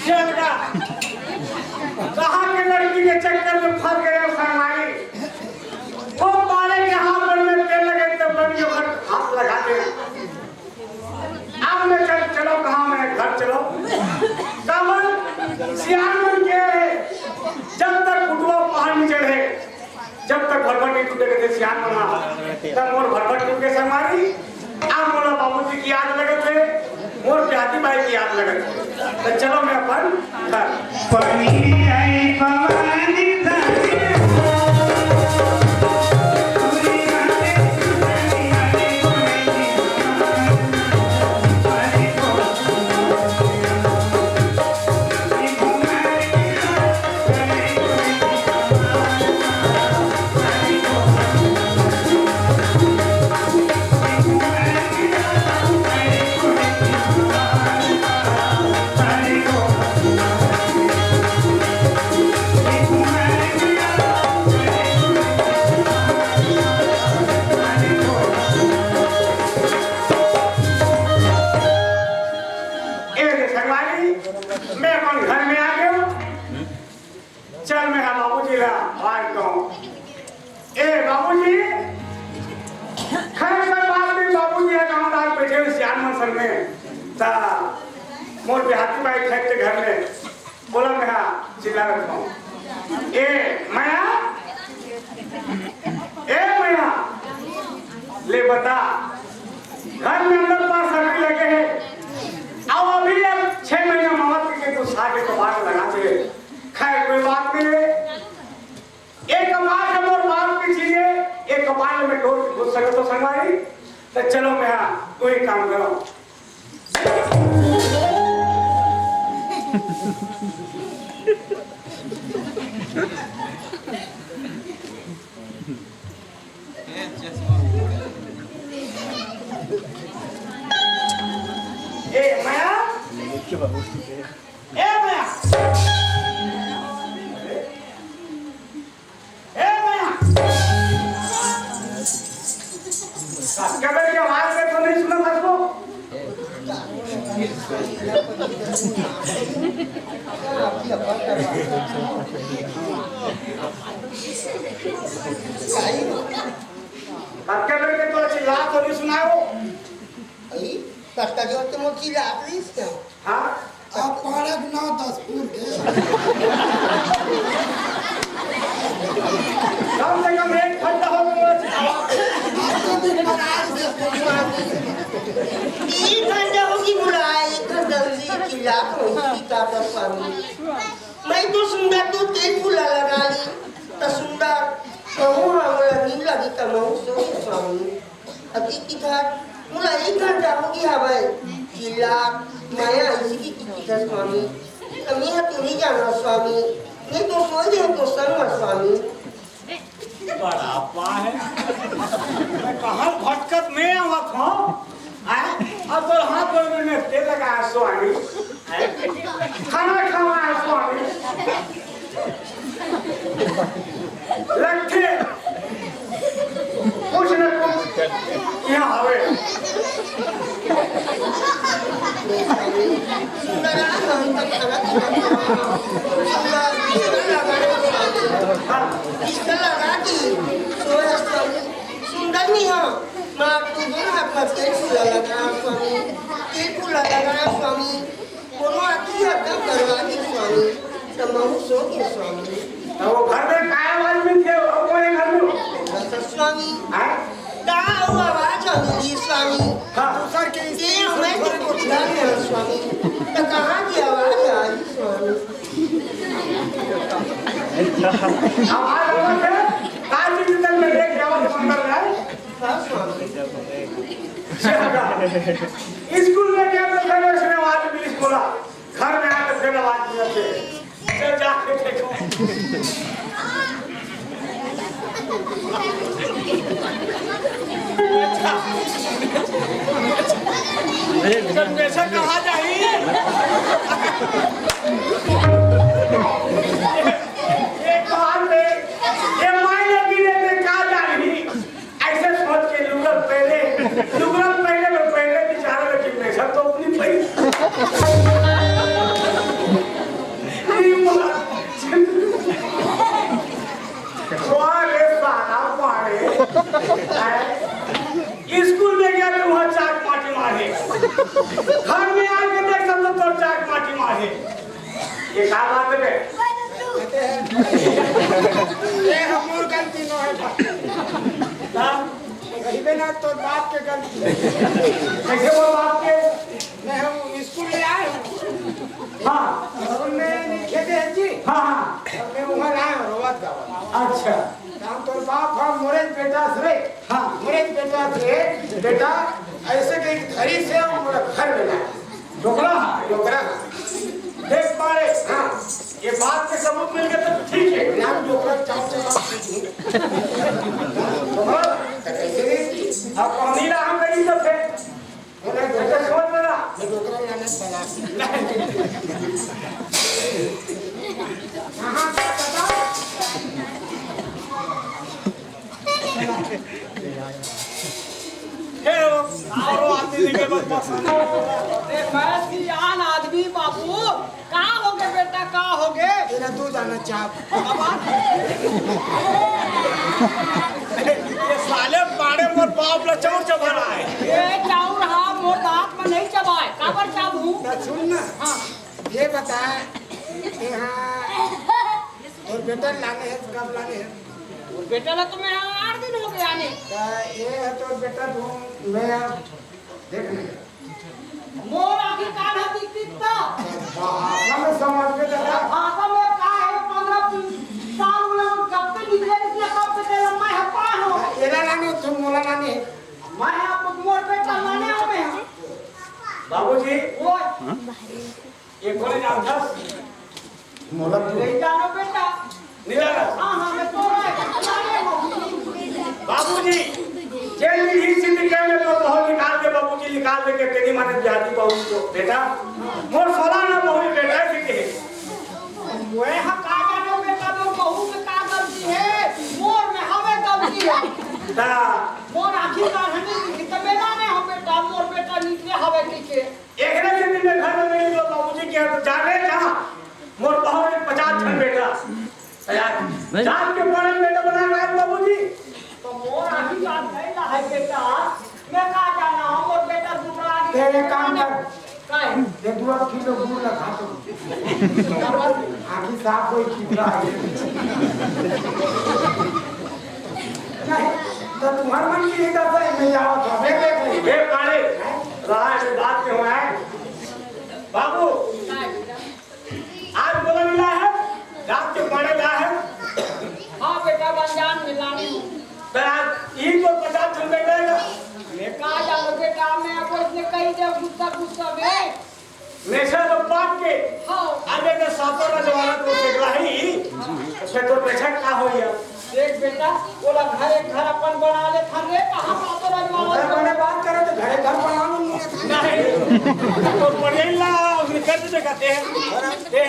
चल गा। कहाँ के लड़की के चक्कर में फंस गए संगवारी। खूब मारे के हाथ में तेल लगे तो बड़ी ओकर हाथ लगा दे। अब मैं चल, चलो कहाँ मैं घर चलो। काबर सियान मन के जब तक उठवा पहाड़ नहीं चढ़े, जब तक भरभट नहीं टूटे के सियान मन हा, तब मोर भरभट टूट के संगवारी। अब मोला बाबूजी की याद लगत है, मोर प्यारी बाई की याद लगत है। तो चलो मैं अपन घर। पानी आई पवानी ए रे संगवारी, मैं अपन घर में आ गयो। चल, मैं हा बाबूजी ला आवाज दूँ। ए बाबूजी, खैर कोई बात नहीं, बाबूजी हा गाँव दार बैठे हुए सियान मन संग में। ता मोर देहाती बाई खेत के घर में बोला, मैं हा चिल्ला रखा हूँ। ए मया, ले बता, घर में अंदर पास सगरी लगे हे, अउ अभी अब छह महीना मावत के तू साग के कबाड़ लगा दे। खैर, कोई बात नहीं रे, एक कबाड़ में मोर बाप की चीज हे, एक कबाड़ में टोर के घुस सके तो संगवारी, तो चलो मैं, हाँ, तू एक काम करो। ए, माया? ए, माया? ए, माया? कब के आवाज में तो नहीं सुना था तो? अब क्या करके तो चिल्ला तो नहीं सुनाओ? अरे, कत्ता जो ते मोची लाग रही इसका। हाँ? आप पाड़क ना दस फूल के। कम से कम एक घंटा हो गया चिल्ला। आप तो दिन भर आज दस फूल के। तीन घंटा होगी बुलाए, एक घंटा उसी चिल्ला तो उसी ताकत पानी। मैं तो सुंदर तो तेल फुला लगा ली, तो सुंदर कहूँ हमरा नींद लगी, तो महूँ सो गई स्वामी। अभी किधर? मोला एक घंटा हो गया हवय। चिल्ला, माया इसी की किधर स्वामी? तो मैं तो नहीं जाना स्वामी, मैं तो सो गए तो संग में स्वामी। बड़ा पा है। मैं कहाँ भटकत में आवत हूँ? आय? अब तो हाथ गोड़ में तेल लगा स्वामी। आय? खाना खावा है स्वामी। लट्ठे। कुछ न कुछ यहाँ हवे। हाँ। सुंदर नहीं हो, माँ तू दोनों हाथ में तेल फूला लगा स्वामी, तेल फूला लगा स्वामी, कोनो आती है तब करवा दे स्वामी, तो महू सो के स्वामी। तो वो घर में काय आवाज में थे, वो कौन है घर में? बस स्वामी। हाँ? का वो आवाज आती स्वामी? हाँ। दूसर के ये हमें तो कुछ नहीं है स्वामी, तो कहाँ की आवाज आई स्वामी? आवाज आवत है, का चीज तक में देख जावत मंदिर जाए? स्कूल में गया तो फिर उसने आवाज मिली, बोला, घर में आया तो फिर आवाज मिलती है। चल जाके देखो। जब पैसा कहाँ जाही? एक बार में ये मायने भी लेते कहाँ जाही? ऐसे सोच के लुगल पहले, लुगल पहले में पहले बेचारे में जिम्मेदार तो अपनी पड़ी। ये बोला, वाह रे साला, वाह रे। स्कूल में गया तो वहाँ चाक पाटी मारे। घर में आके देख सब तो तोर चाक पाटी मारे। ये का बात है बे? ये हमर गलती न है। हाँ? कहिबे ना तोर बाप के गलती। कैसे वो बाप के? मैं हम स्कूल ले आए हूँ। हाँ। स्कूल में नहीं खेते हैं जी। हाँ, हाँ। और मैं वहाँ लाए हूँ, रोवत गावत। अच्छा। हम तोर बाप हम मोरे बेटा से। हाँ। मोरे बेटा से, बेटा ऐसे के धरी से मोरे घर में लाए। डोकरा? डोकरा। देख पारे। हाँ। ये बात के सबूत मिल गए तो ठीक है। नाम डोकरा चाप चाप। डोकरा? तो कैसे नहीं? अब हम ही रहा हम कहीं तो थे। बोला, डोकरा। अच्छा, सोच मेरा। मैं डोकरा लाने वाला। हाँ, हाँ, बता। हे, औरो आदमी देखे बस, बस। ए, मैं सियान आदमी बाबू, का होगे बेटा, का होगे? तेरा दूध आना चाप। अब आ-, ये साले पाड़े मोर बाप ला चाउर चबा रहा है। ए, चाउर हा, मोर दांत में नहीं चबाए, काबर चाबू? ना सुन ना। हाँ। ये बता, यहाँ तोर बेटा लाने हैं, कब लाने हैं? बेटा ला तो मैं आठ दिन हो गया आने। त ये है तोर बेटा, तू मैं देख नहीं। मोर आखिर कान हती कितना? भाषा में समझ के दादा। भाषा में का है, पंद्रह साल में वो कब से निकले, निकले कब से तेरा मैं हपा हो। एला नानी, तुम मोला नानी। मैं आपको मोर बेटा माने हो मैं। बाबूजी, वो ये कोने जानथस? मोला तू नहीं जानो बेटा। नहीं जाना? हाँ, हाँ, मैं तो रहा है, माने हो। बाबूजी, जेल में ही सिंध के में तो बहुत निकाल दे, बाबूजी निकाल दे के तेरी माने जाती बाबू को। बेटा, मोर सोला ना बहुत बेटा है, ठीक है। मैं हा का जानो बेटा, तो बहू में का गलती है, मोर में हवे गलती है। ता। मोर आखिर का है नहीं, तो मेरा ने हम बेटा, मोर बेटा निकले हवे, ठीक है। एकरे से दिन में घर में नहीं जो बाबूजी के तो जाने कहाँ? मोर बहुत पचास झन बेटा। यार, जात के पढ़े बेटा बना रहा है बाबूजी। तो मोर आही बात नहीं ना है बेटा। मैं का जाना हूँ, मोर बेटा दूसरा आदमी तेरे काम कर। का है? ये दो किलो गुड़ लगा दो। आखिर साफ कोई चिपरा है। नहीं, तो तुम्हार मन की इधर से मैं जावा था, मैं देख लूँ। ए, काले, राह में बात क्यों है? बाबू, आज बोला मिला है, रात के पड़े ला है। हाँ बेटा, रमजान में लाने। तो आज ई तो पचास ठन बैठा है। मैं का जानो बेटा, मैं आपको इसने कही दे गुस्सा, गुस्सा में। नशा तो पाप के। हाँ। आज मैं सातों का जमाना तो देख रहा ही। अच्छा, तो पैसा का हो गया? देख बेटा, ओला घर एक घर अपन बना ले, थान रे, कहाँ का तो रजवाड़ा घर बने बात करे तो घरे घर बना लूंगी। नहीं, तो पढ़े ला, उसने कर दे कहते हैं। दे।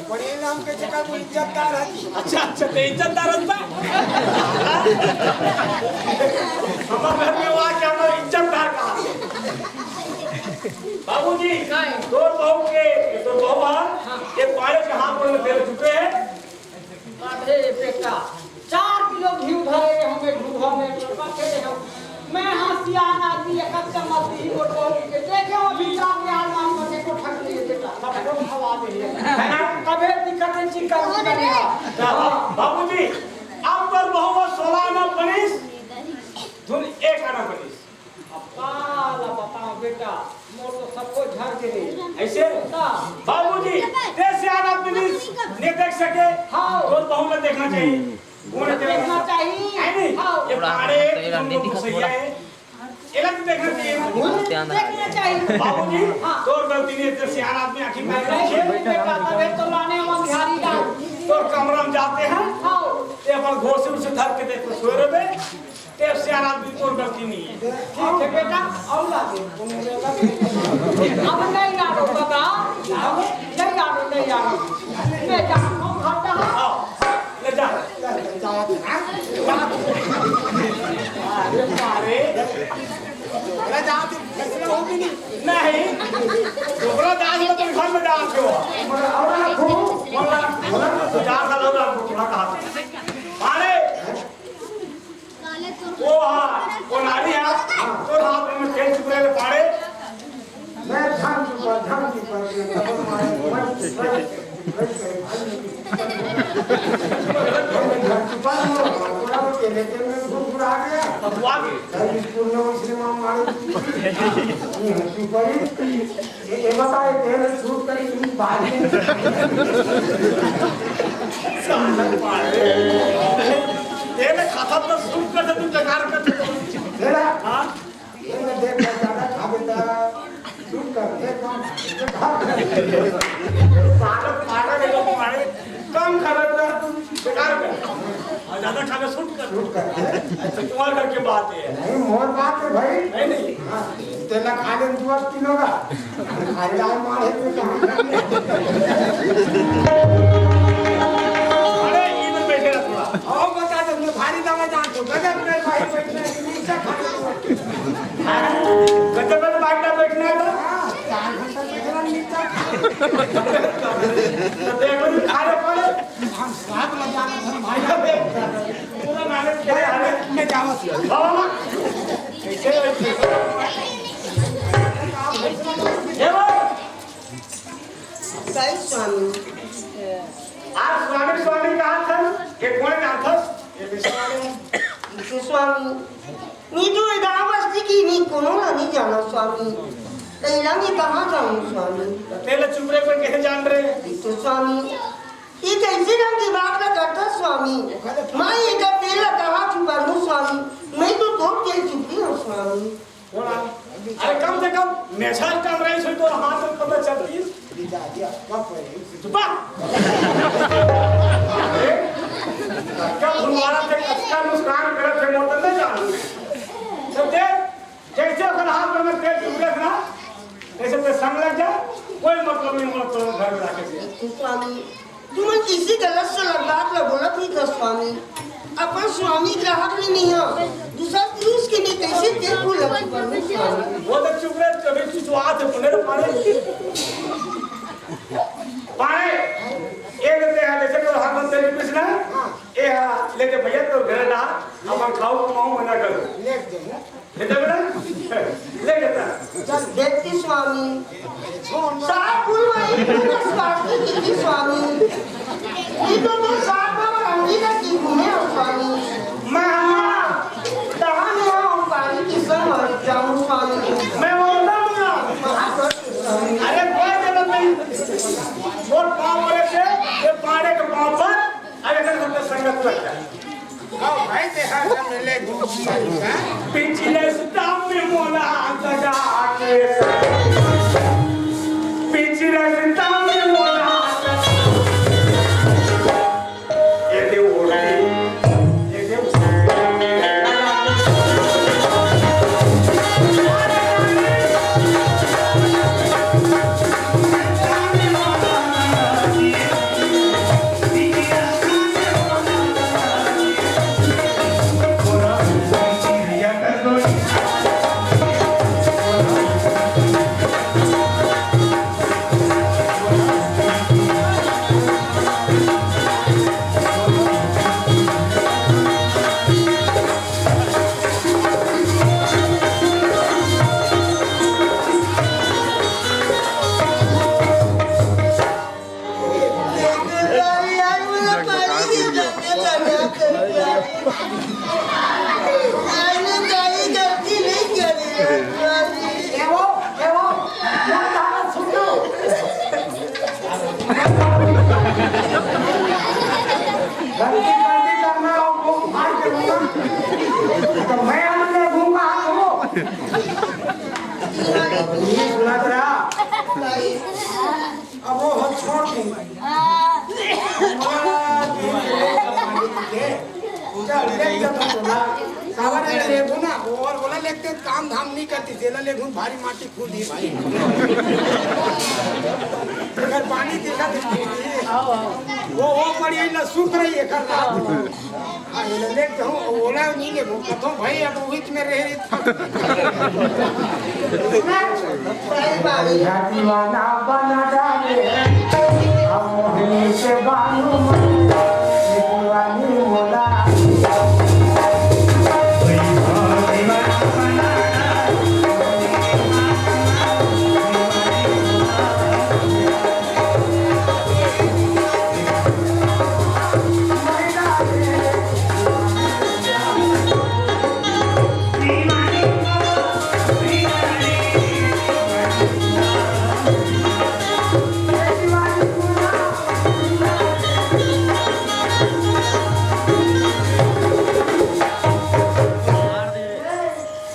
पढ़े ला, हम कैसे का कोई इज्जतदार है जी। अच्छा, अच्छा, तो इज्जतदार होता। हमारे घर में वो आके हमारे इज्जतदार कहा। बाबूजी, काय? तोर बहू के, तोर बहू हा, हाँ। ये पाड़े के हाथ में फेर चुके हैं। अरे बेटा, चार किलो घी धरे रे हमें ढूंढो में, तो कथे रे हम। मैं हाँ सियान आदमी, एक चम्मच ही और बहू के। देखे हो अभी चार के आलमान बने को ठग लिए बेटा, सब को खवा दे। है ना? तबे दिक्कत है, चिकन चिकन है। बाबूजी, अब तोर बहू सोला आना बनिस, धुन एक आना बनिस। अब काला बताओ बेटा, मोर तो सबको झर के रे। ऐसे? हाँ। बाबूजी, देश यार आप भी नहीं देख सके। हाँ। तोर बहू को देखना चाहिए। कौन है तेरा? देखना चाहिए। है नहीं? हाँ। ये पाड़े, तुम लोग सही है। एला भी देखना चाहिए। देखना चाहिए। बाबूजी, हाँ। तोर गलती नहीं है, तेरे सियान आदमी आखिर में नहीं, नहीं, बेटा, तबे तो लाने हम झाड़ी डाल। तोर कमरा में जाते हैं। हाँ। ये अपन घोसे उसे धर के देखो, सोए रहे। तेरे से आराम भी कोई गलती नहीं है। ठीक है बेटा, आओ ना। अब नहीं आनो बाबा, अब नहीं आनो, नहीं आनो। मैं जाता हूँ, खाता हूँ। आओ, ले जा। अरे मारे। अरे जा, तू फैसला हो भी नहीं। नहीं। छोकरा दास में तुम घर में डाल दो। बोला, बोला, बोला, बोला, जा, चलो, जा, थोड़ा कहा। अरे। ओ हा, ओ नारी हा, तोर हाथ में तेल चुकले ले पाड़े। मैं धन चुका, धन चुका, ये तब मारे, मैं, मैं, मैं, मैं धन चुका, थोड़ा वो केले के में घुरघुरा गया। बकवास। कल स्कूल में उसने माँ मारे, ये हंसी पड़ी। ये, ये बताओ, ये तेल सूट करी, ये बात नहीं। साला पाड़े। तेल खाता तो सूट कर दे, तू बेकार कर दे। तेरा? हाँ? ये मैं देख रहा, ज्यादा खा लेता, सूट कर, ये कम खा लेता। साला पाड़े, ये लोग पाड़े, कम खा लेता, तू बेकार कर। और ज्यादा खा के सूट कर। सूट कर। अच्छा, तुम्हारे घर की बात है। नहीं, मोर बात है भाई। नहीं, नहीं। हाँ। तेला खा ले दो किलो का। अरे यार, मारे तो कहाँ? अरे, इधर बैठे रह थोड़ा। आओ, बता दो, मैं भारी दवा जान तो, गजब में भाई बैठना है, नीचे खा ले। गजब में भाई ना बैठना है तो? हाँ, चार घंटा बैठना नीचे खा ले। तो देखो, खा ले पड़े। हम साथ में जाना था भाई। पूरा मैनेज किया है। मैं जाऊँ। बाबा, कैसे हो? ये बोल। सही स्वामी। आज स्वामी, स्वामी कहा था, ये कौन कहा था? ये तो स्वामी, नी तो ए गांव बस्ती के नी कोनो ला नी जानंव स्वामी। त एला मैं कहां जानंव स्वामी? तेला चुप रहे पर कहे जान रहे। तो स्वामी, ये कइसे ढंग के बात ला करथस स्वामी? मैं एकर तेल ला कहां छुपाहूं स्वामी? मैं तो तोर तेल छुपे हंव स्वामी। बोला, अरे कम से कम मेझा काम रही सो तो हाथ में पता चलती। चुपा। अरे, क्या भुलवाना थे, अच्छा नुकसान करत थे, मोटर नहीं जानू। तो देख, जैसे ओकर हाथ में तेल छुप गया ना, जैसे ते संग लग जा, कोई मतलब नहीं मोर तो घर में रखे से। तो स्वामी, तुमन किसी गलत से बात ला बोलत नहीं था स्वामी। अपन स्वामी ग्राहक नहीं, नहीं हो, दूसरा पुरुष के लिए कैसे तेल फूल लगी पड़ू स्वामी? वो तो चुप रहे, तभी की शुरुआत है, पुनः पाड़े। पाड़े, ये लेते हैं, जैसे तो हाथ में तेल छुपे ना, ये हाँ, लेते भैया तो घर ना, अपन खाओ, कमाओ, मना करो। ले दे बेटा, ले बेटा। जब देखती स्वामी, सात फूल वाली पूर्ण स्वास्थ्य की थी स्वामी। ये तो तुम सात बार अंगीरा की घूमे हो स्वामी। मैं हाँ, कहाँ में हूँ पानी की संग जाऊँ स्वामी। मैं वो ना, महाभक्त स्वामी। अरे कोई जरूरत नहीं। बोल पाँव पड़े से, ये पाड़े के पाँव पर, अरे कर संगत लग जाए। आओ भाई, ते हर दम ले घूम। पिछले सप्ताह में मोला दगा के, पिछले सप्ताह में मोला दगा। ये दे ओढ़ी, ये दे ओढ़ी। गलती, गलती करना हो, वो मार के दूंगा। तो मैं आनंद में घूमूंगा, आप घूमो। सुना तेरा। अब वो हो छोड़ दी। बड़ा दिन से लेकर पानी पीके। चल, देख जब बोला, सावन में लेबू ना, वो और बोला, लेते काम धाम नहीं करती, जेला लेबू भारी माटी खुद ही भाई। अगर पानी दिखा दे, वो, वो पड़ी है ना, सूख रही है, कर रहा। हाँ, ये ले लेते हूँ, ओला नहीं लेबो, कथो भाई, अब उहित में रहे। दीवाना बना डाले, हम मोहिनी से बानू, दीवानी मोला।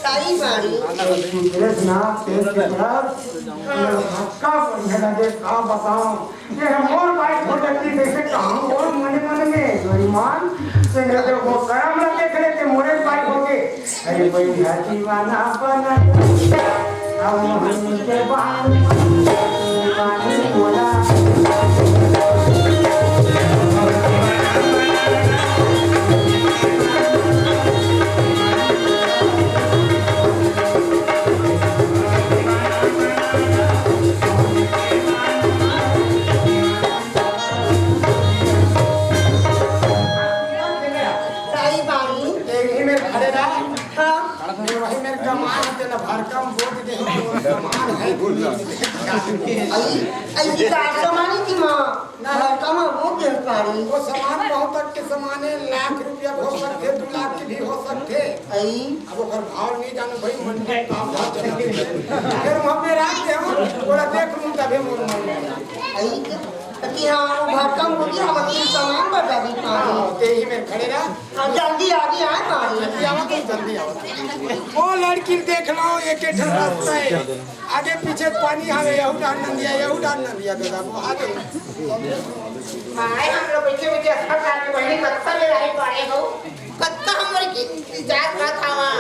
ताई बाड़ी। कृष्णा, कृष्णा, का बढ़िया लगे, का बताऊं? ये मोर बाइक हो जाती जैसे कहूँ और मने मने में बेईमान से, ये देखो, करम ना देख लेते, मोरे बाइक हो के। अरे भाई, हाथी वाला बना, अब हम के बाल, पानी बोला। ताई बानी। एक ही में खड़े रहा। हाँ। भाई, मेरे कमान तेला भरकम बोल दे, कमान है। अई, अई, का सामान ही थी माँ? ना। भरकम बोल दे पारी। वो सामान बहुत तक के सामान है, लाख रुपया हो सकते, दो लाख के भी हो सकते। अई। अब ओकर भाव नहीं जानू भाई, मन में काम भाव चला। फिर वहाँ पे राख दे, हम थोड़ा देख लूँ तभी मोर मन में। अई, अति हाँ, वो भरकम बोल दे, हम अति सामान बता दी पारी। हाँ, ते ही में खड़े रहा। हाँ, जल्दी आगे आए पारी। जल्दी आवा, तुम जल्दी आवा। वो लड़की देख लो, एक एक ठन रास्ता है। आगे पीछे पानी हवे, यहू डाल नंदिया, यहू डाल नंदिया, दादा, वो आगे। माय, हम लोग बैठे बैठे अस्पताल में बहनी कत्ता में रही पड़े हो, कत्ता हमर की जात बात हवा।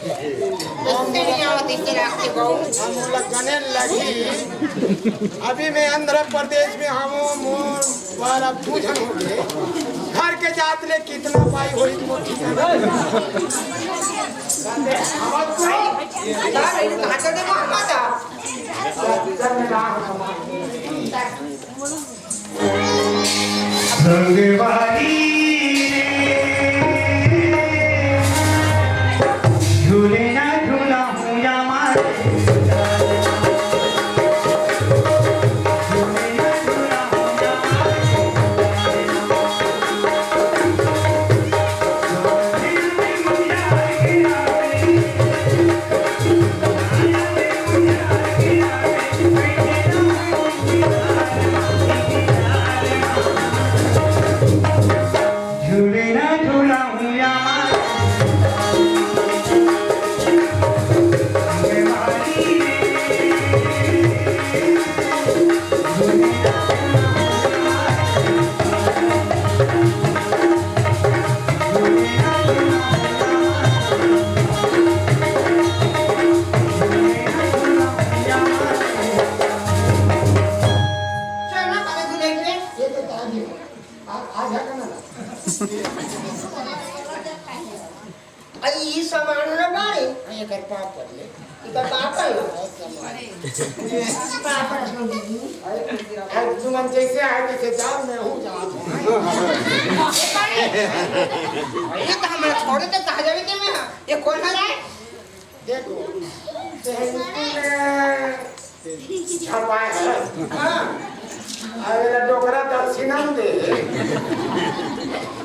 इससे नहीं आवत, इससे राखते बहु। हम ओला गने लगी। अभी मैं आंध्र प्रदेश में हूँ, मोर बार अब दू झन हो गए। घर के जात ले कितना पाई होई, मोर ठिकाना नहीं। हमार भाई, कहाँ चल दे, कहाँ जा? संगवारी रे, झूले ना झूला हूँ या मारे। चल ना, पहले तू देख ले। ये तो ताज है। आ, आ जा करना ना। अरे, ई सामान ना बाड़े। हाँ, एकर पाँव पर ले। एकर पाँव पर ले। पाँव पर छोड़ दीजिए। अरे, तुमन जैसे आए, वैसे जाओ, मैं हूँ, जाओ। ये तो हमारे छोड़े तो कहाँ जावे के मैं, हाँ? ये कौन है रे? देखो, तेहन स्कूल में छपाए है। हाँ। अरे डोकरा दक्षिणा में दे।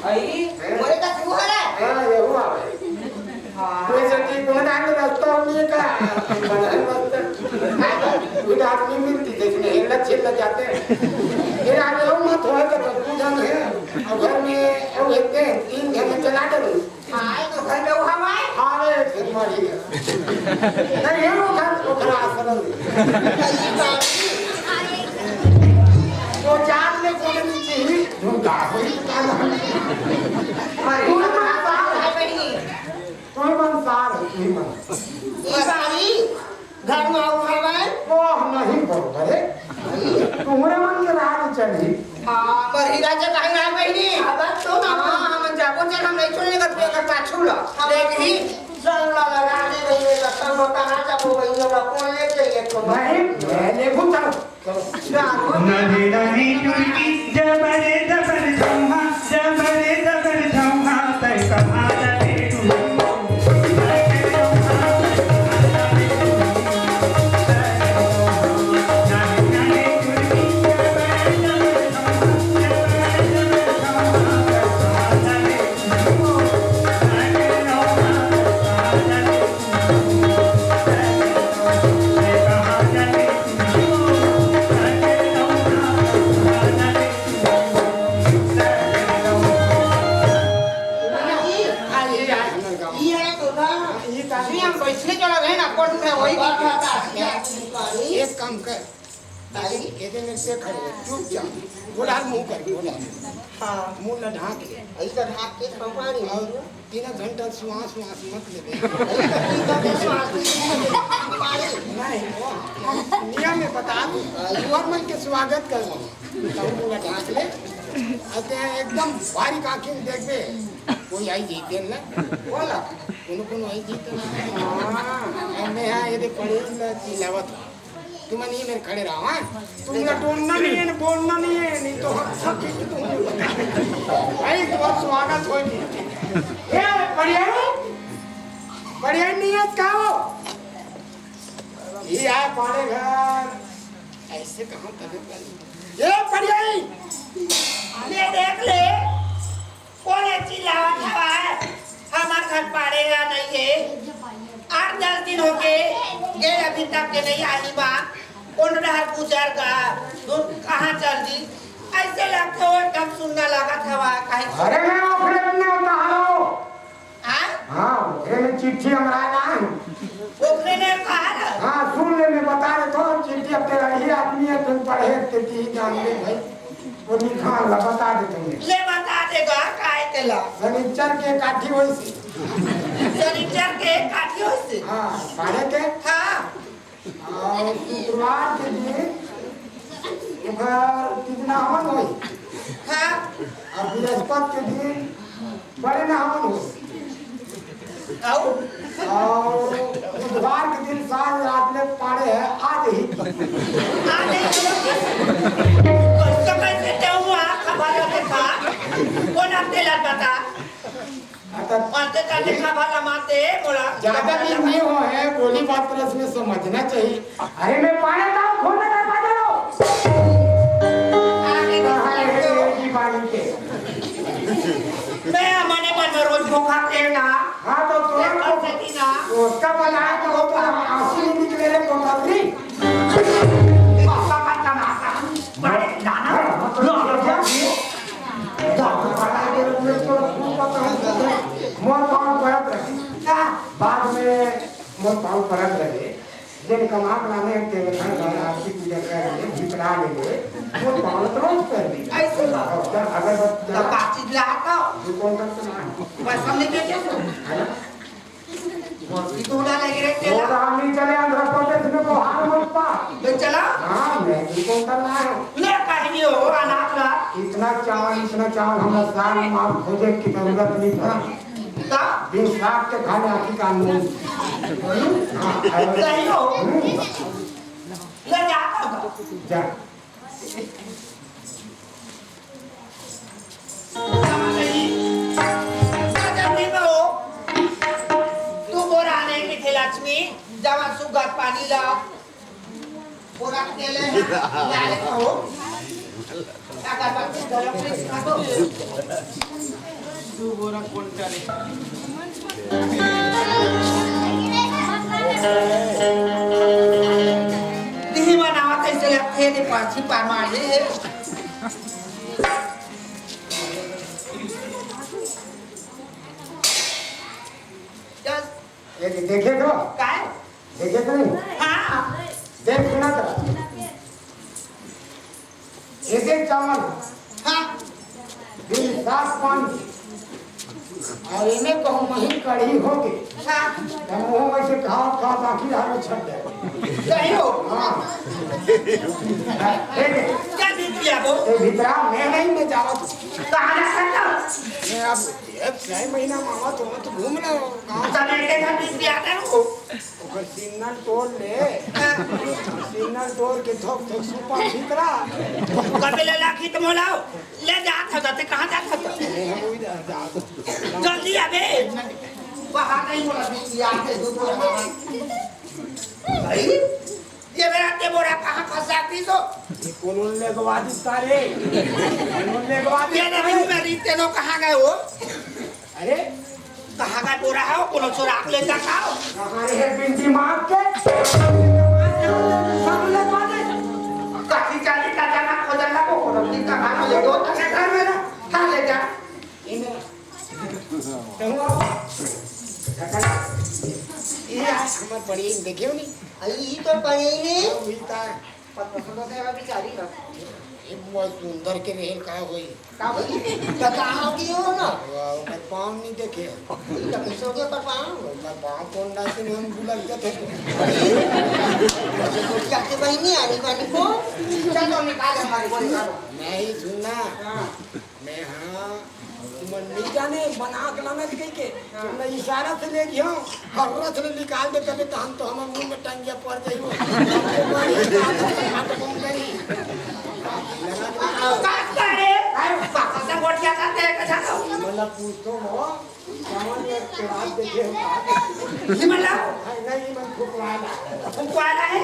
अई, मोरे का तू हरा? हाँ, ये हुआ भाई। हाँ। कोई से की गुणगान रास्ता नहीं का, बना रास्ता। कोई आदमी मिलती, देखने हिलत छिलत जाते हैं। फिर आगे हम मत होए तो पूजन है। और घर में, और एक दिन, तीन घर में चला दे। आए तो घर में हवा है। अरे, फिर मरी। नहीं, ये वो घर ओकरा आश्रम। वो जान में कोने नीचे ही झुमका, वही पता नहीं। अरे, तू ही मन सार है। तू ही मन सार है, तू ही मन। ये सारी घर में आऊ हवय? वाह, नहीं बरोबर है। तुम्हरे मन के राज चली। हाँ, पर हीरा जे कहीं ना बहिनी। अब तो ना। हाँ, हम जाबो चल, हम नहीं छोड़ने का, का पाछू ला। हाँ। देखी। जंगला लगा दे रही है, तो हम कहाँ जाबो बहिनी, हमरा कौन ले जाइए तो? नहीं, मैं लेबू चल। नदी नदी चुरकी जबर जबर झम्मा, जबर जबर झम्मा, तै कहाँ जाबे तू? ये तो था। ये तो था। जी, हम बैठने चला गए ना, कोर्ट में वही। एक काम कर, एदे, एदे मेरे से खड़े हो, चुपचाप। बोला, मुंह कर, बोला। हाँ। मुंह न ढांक ले। ऐसा ढांक के खंपानी। और तीन घंटा श्वास, श्वास मत लेबे। ऐसा तीन घंटा श्वास नहीं। नहीं, वो नियम में बता दूं। हाँ। युवा मन के स्वागत कर। तब मुंह ढांक ले। अते एकदम बारीक आंखी में देखबे। कोई आई जीते ना। बोला। कोनो कोनो आई जीते ना। हाँ। मैं यहाँ एदे पड़े ना चिल्लावत। तुमन ये मेरे खड़े रहो, हाँ? तुमला डोलना नहीं है, बोलना नहीं है, नहीं तो हम सब चीज तुम भाई, तुम्हारा स्वागत होई नहीं। ए, बढ़िया रे? बढ़िया नहीं है का हो? ये आय पाड़े घर। ऐसे कहाँ तबे कर? ये बढ़िया ही। ले देख ले। कोन ए चिल्लावत हवय? हमर घर पाड़े ह नइ हे। आठ दस दिन होगे, गे अभी तक के नइ आही बा। कोन डहर गुजर गा, दूर कहाँ चल दी? ऐसे लगथे ओ एकदम सुन्ना लगत हवय, काहे? अरे मैं ओकरे अपने उतारो। हाँ? हाँ, ओकरे में चिट्ठी हमरा ना है। ओकरे ने कहा ना? हाँ, सुन ले, मैं बता देता हूँ, चिट्ठी अब तेरा ही आदमी है, तुम पढ़े, तेरी ही जान ले भाई। वो निकाल ला, बता दे तुमने। ले बता देगा, काय तेला? शनिचर के काठी होइसे। शनिचर के काठी होइसे? हाँ, काहे के? हाँ। और शुक्रवार के दिन ओकर कितना हवन होई? हाँ। और बृहस्पति के दिन बड़े नहावन होई। और बुधवार के दिन साँझ रात में पाड़े है, आ जही। आ जही। तो कैसे ते हुआ खबर देखा? कोन आते ला बता? हाँ, तो माते का देखा भला माते, बोला। ज्यादा दिन नहीं हो है, बोली बात तरह से समझना चाहिए। अरे मैं पाड़े जाऊँ, खोलने दरवाजा लो। आगे कहाँ है ये की पानी के? मैं मने मन में रोज धोखा के ना। हाँ, तो तुरंत देखो, कर देती ना। उसका बनाया तो होता, आंसू नहीं निकले रे कोठरी। पापा का तमाशा। बड़े दाना। हाँ, हाँ, लो, लो, लो। दाना बनाया तो उसमें तो खूब पता है। मोर पाँव पड़त रहे। का? बाद में मोर पाँव पड़त रहे। जेन कमा के लाने हैं, तेल खाए वाला आरती पूजा कर ले, भीतरा ले ले, वो पावन तो रोज कर ले। ऐसे बात। और जब अगरबत्ती तो जला, बातचीत ला का? दू कुंटल तो ना है। पैसा नहीं देते तो। है ना? भक्ति तो उड़ा लगे रे वो तेरा। राम नहीं चले आंध्र प्रदेश में, बोहार मत पा। ले चला। हाँ, मैं दू कुंटल ना है। ले कहीं हो, अनाथ ला। इतना चावल, इतना चावल हम साल माल खोजे की जरूरत नहीं था। का? बिन साग के खाने आखी का नहीं। हाँ, है। सही हो। हम्म। ले जा, जा। जा। नहीं। जा, जा, नहीं हो। तू बोरा आने की थे लक्ष्मी, जावा सुगर पानी ला। बोरा के ले, ला ले हो। दू बोरा कोन करे? दिही बनावत ऐसे लगथे, दे पाछी पार मार ले। चल। ये देखे तो? काय? देखे तो नहीं? हाँ। देख सुना तो। एके चावल। हाँ। बिन साग पानी। और एमे कहूँ महीन कढ़ी होगे। हाँ। त मुँह में से खाओ, खाओ, बाकी रहा छट जाए। सही हो। हाँ। ए, क्या बीत गया वो? ए, भीतरा मैं नहीं, मैं जावत। कहाँ जा सकता? मैं अब, अब छह महीना मामा तो मत घूम रहा हूँ। कहाँ? तब एक एक बीत गया था वो। ओकर सिन्नल तोड़ ले। सिन्नल तोड़ के थोक थोक सुपा भीतरा। कबे ले लाखी त मोला ले जात हस, ते कहाँ जात हस? ए, हम उही जा-, जात। जल्दी आबे। बाहर नहीं मोला भी यार के दो बोरा मामा। भाई, ये मेरा ते बोरा कहाँ फंसा की सो? ये कौन लेगवा दी सारे? कौन लेगवा दी? ये नहीं, मेरी तेनो कहाँ गए हो? अरे, कहाँ का बोरा है वो? कोनो चोरा के ले जाता हो? हमारे है बिंदी मार के। सब ले मारे। काकी चाली का जाना खोजल ना को कोनो की कहाँ ले दो, तने घर में ना, खा ले जा। इन्हें। तो हुआ। ये आज हमर पड़ी, देखियो नहीं। अरे, ये तो पड़ी नहीं। वो मिलता है। पतंग तो तेरा बिचारी ना। ये बहुत सुंदर के रेल का होई। का होई? बताओ कि हो ना। वाह, मैं पाँव नहीं देखे। तो कैसे हो गया पर पाँव? मैं पाँव कौन डालते नहीं, हम बुलक जाते थे। क्या के बहनी आनी बानी को? चल तो निकाल हमारे को निकालो। नहीं, सुनना। हाँ। मैं हाँ, तुमन नहीं जाने, बना के लाना कह के। हाँ। तुमने इशारा से ले गया, हर्रा से निकाल दे, तबे तो हम तो हमारे मुंह में टंगिया पड़ जाई हो। काट करे। अरे, पापा से गोठिया करते हैं, कैसा तो? मतलब, पूछ तो हो। कौन ये के बात देखे हो? ये मतलब? नहीं, नहीं, मन फुकवाला। फुकवाला है?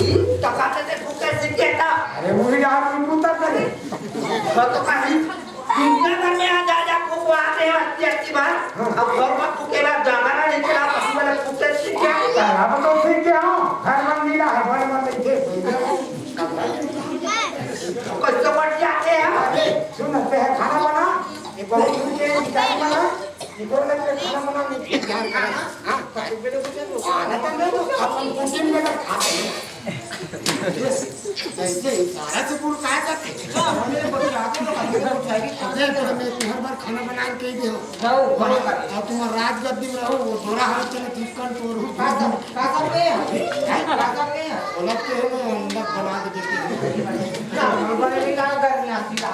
ई, तो कहते थे फुके सीख गया था। अरे, वो भी यार, वो पुता करे। तो, तो कहीं दुनिया भर में आ जा, जा फुकवाते हैं, अच्छी, अच्छी बात। हाँ। अब घर में फुकेला, जमाना नहीं चला, पशु वाला फुके सीख गया। अब तो सीख गया हूँ, घर में मिला है, घर में नहीं थे। कैसे बढ़ जाते हैं? अरे, सुन, ते है खाना बना, ये बहुत दूर के बिचारी बना, निकल लग के खाना बना, नहीं ध्यान करना। हाँ, तो बेटे को चलो, खाना तो दे दो, अपन कुकिंग में तो खाते हैं। ऐसे इशारा से बोल, काय करते? हमने बच्चा आके तो हमने को चाहिए, अरे, तो मैं तुम्हारे बार खाना बना के दे हो। जाओ, बरोबर। और तुम्हारा राजगद्दी में रहो, वो डोरा हाथ चले, चिकन तोड़ हो। का सब, का सब के हैं? हैं? का सब के हैं? बोला तो है ना, अंडा बना के देते हैं। ना, बड़े भी का करनी आती है।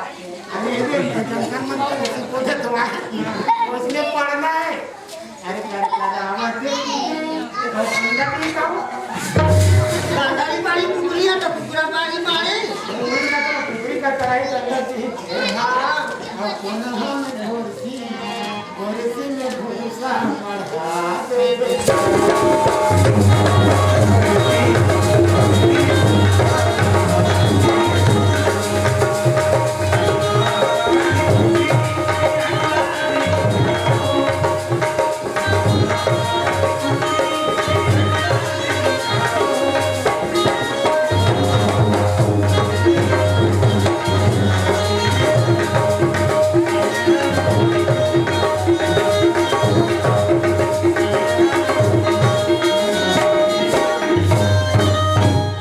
अरे, ये भी टेंशन मत करो, उसी को दे दो, उसमें पढ़ना है। अरे, प्यारे, प्यारे, आवाज दे, और अंडा भी खाओ। अंडा भी पानी, कुकरी है तो कुकरा पानी मारे। कुकरी का तो, कुकरी का कढ़ाई तो अंडा चाहिए। हाँ। और कौन है?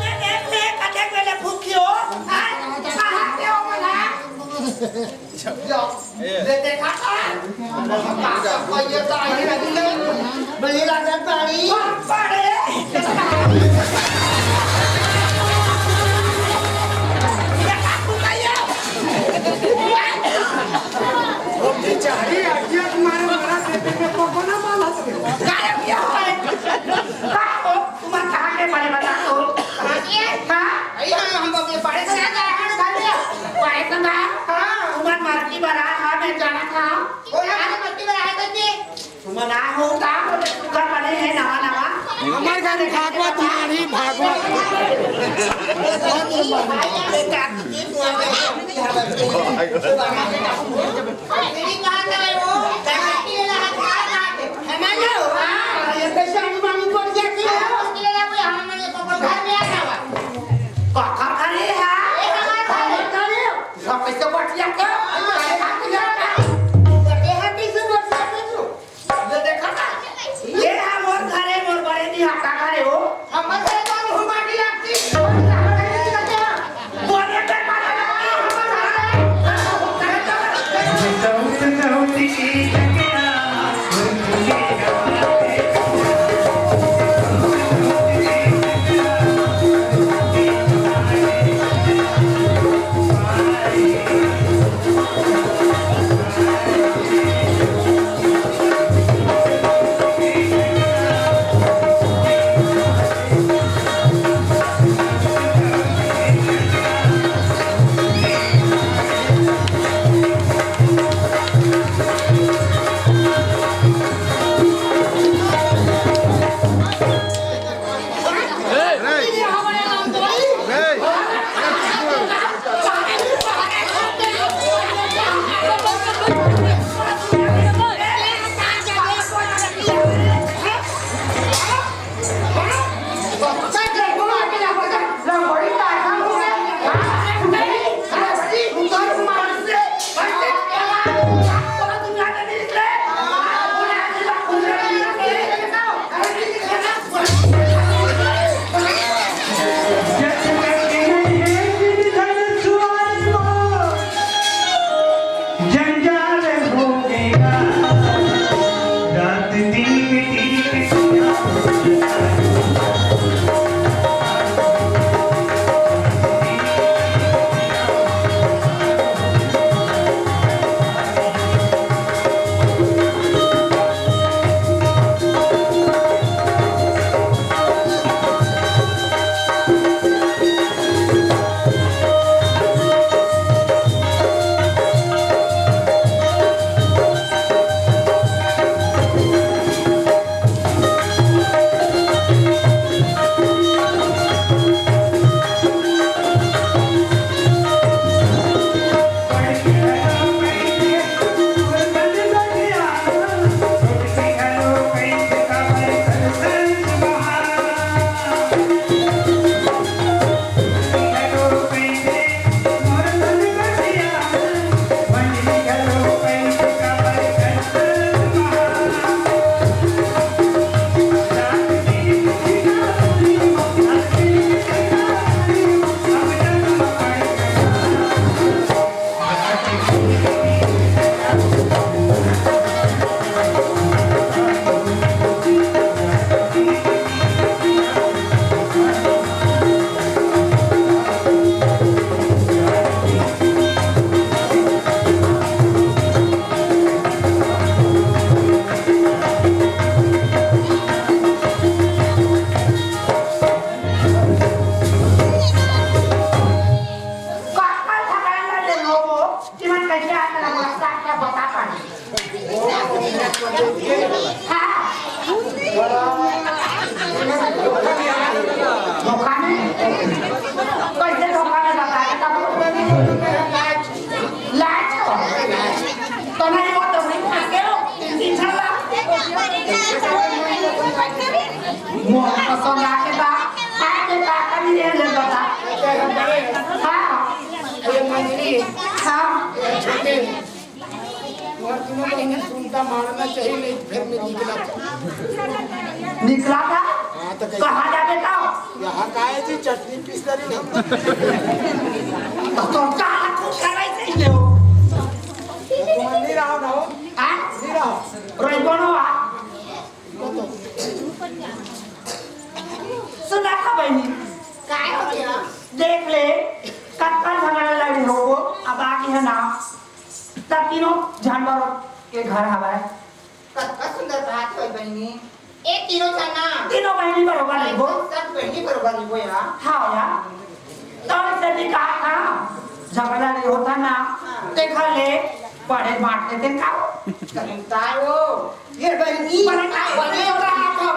ये देख ले, कतेक बेले भूखियो, हाँ? कहाँ से हो बोला? ये देखा था? ये तो आई लगी है। बड़ी लागत बाड़ी। पड़े। ये काकू का ये। वो बेचारी आइडिया तुम्हारे मरा देते में को बना माला से। गायब क्या है? का हो? तुम्हारे कहाँ के बड़े बता दो। हाँ? हाँ, हम अपने बड़े से आ जाए, हम घर में। बड़े से ना? हाँ। तुम्हारे मर की बरा, हाँ, मैं जाना था। वो यहाँ से मर की बरा है, बच्चे। तुम ना हो, का बोले, तू घर बने है, नवा, नवा। हमारे घर भागवत मारी, भागवत। तेरी बात है वो, दादा की ले रहा था, हमारे हो, हाँ, ये कैसे आनी मानी पड़ जाती है? उसके लिए कोई हमारे को घर में आ जावा। काका खड़े हैं। ए, हमारे घर में खड़े हो। सब कैसे बैठ जाते हो? हमारे घर में जाते हो। बैठे हैं, कैसे बैठ जाते हो? ये देखा ना? ये है मोर घर है, मोर बड़े जी, आपका घर है वो। हमर घर तो मुंह माटी लागती। बोले के मारे लगती, हमर घर है। धोखा नहीं? कैसे धोखा नहीं बताया तब? लाज हो। तो नहीं वो तो नहीं खाते हो। तीन तीन साल ला। मोर पसंद आके बा, आके बा, कभी नहीं ले बता। हाँ। ये मंजरी। हाँ। ये छोटे। तुम्हारे तीनों बहन सुनता मारना चाहिए, नहीं फिर मैं निकला था। निकला था? हाँ, तो कैसे? कहाँ जाबे था? यहाँ का है जी, चटनी पीस रही हम। तो तुम कहाँ कुछ कराई सही हो? तुम नहीं रहो ना हो? हाँ? नहीं रहो। रही कौन हो आप? सुना था बहनी? काय हो गया? देख ले, कत्ता झगड़ा लड़ी हो, अब आगे है ना। तब तीनों जानवर के घर हवाए। कतका सुंदर बात होय बहिनी। ए तीनों झन ना। तीनों बहिनी बरोबर रहिबो। सब बहिनी बरोबर रहिबो यार। हाँ यार। तो इसे भी कहा था, झगड़ा नहीं होता ना। हाँ। देखा ले, बड़े बांट लेते का। कहीं काय हो? ये बहिनी बड़े का बने रहा था।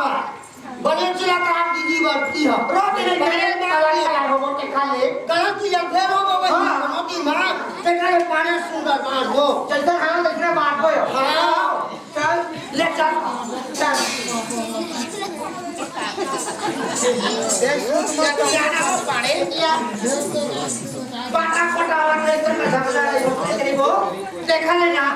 बने चिल्लात रहा दीदी बरती ह। रोटी नहीं बने खाए, तला खराब हो गो, के खा ले। गलत चिल्लात फेर हो गो बहिनी, हाँ। रोटी मार, के खा ले पाने सुंदर बांट दो। जैसे हाँ, वैसे बांट दो। हाँ। चल। ले चल। चल। देख, सुन, सुन, सुन, सुन, पाने किया। बाटा फटावर नहीं तो मैं झगड़ा नहीं होते, तेरी वो। देखा ले ना।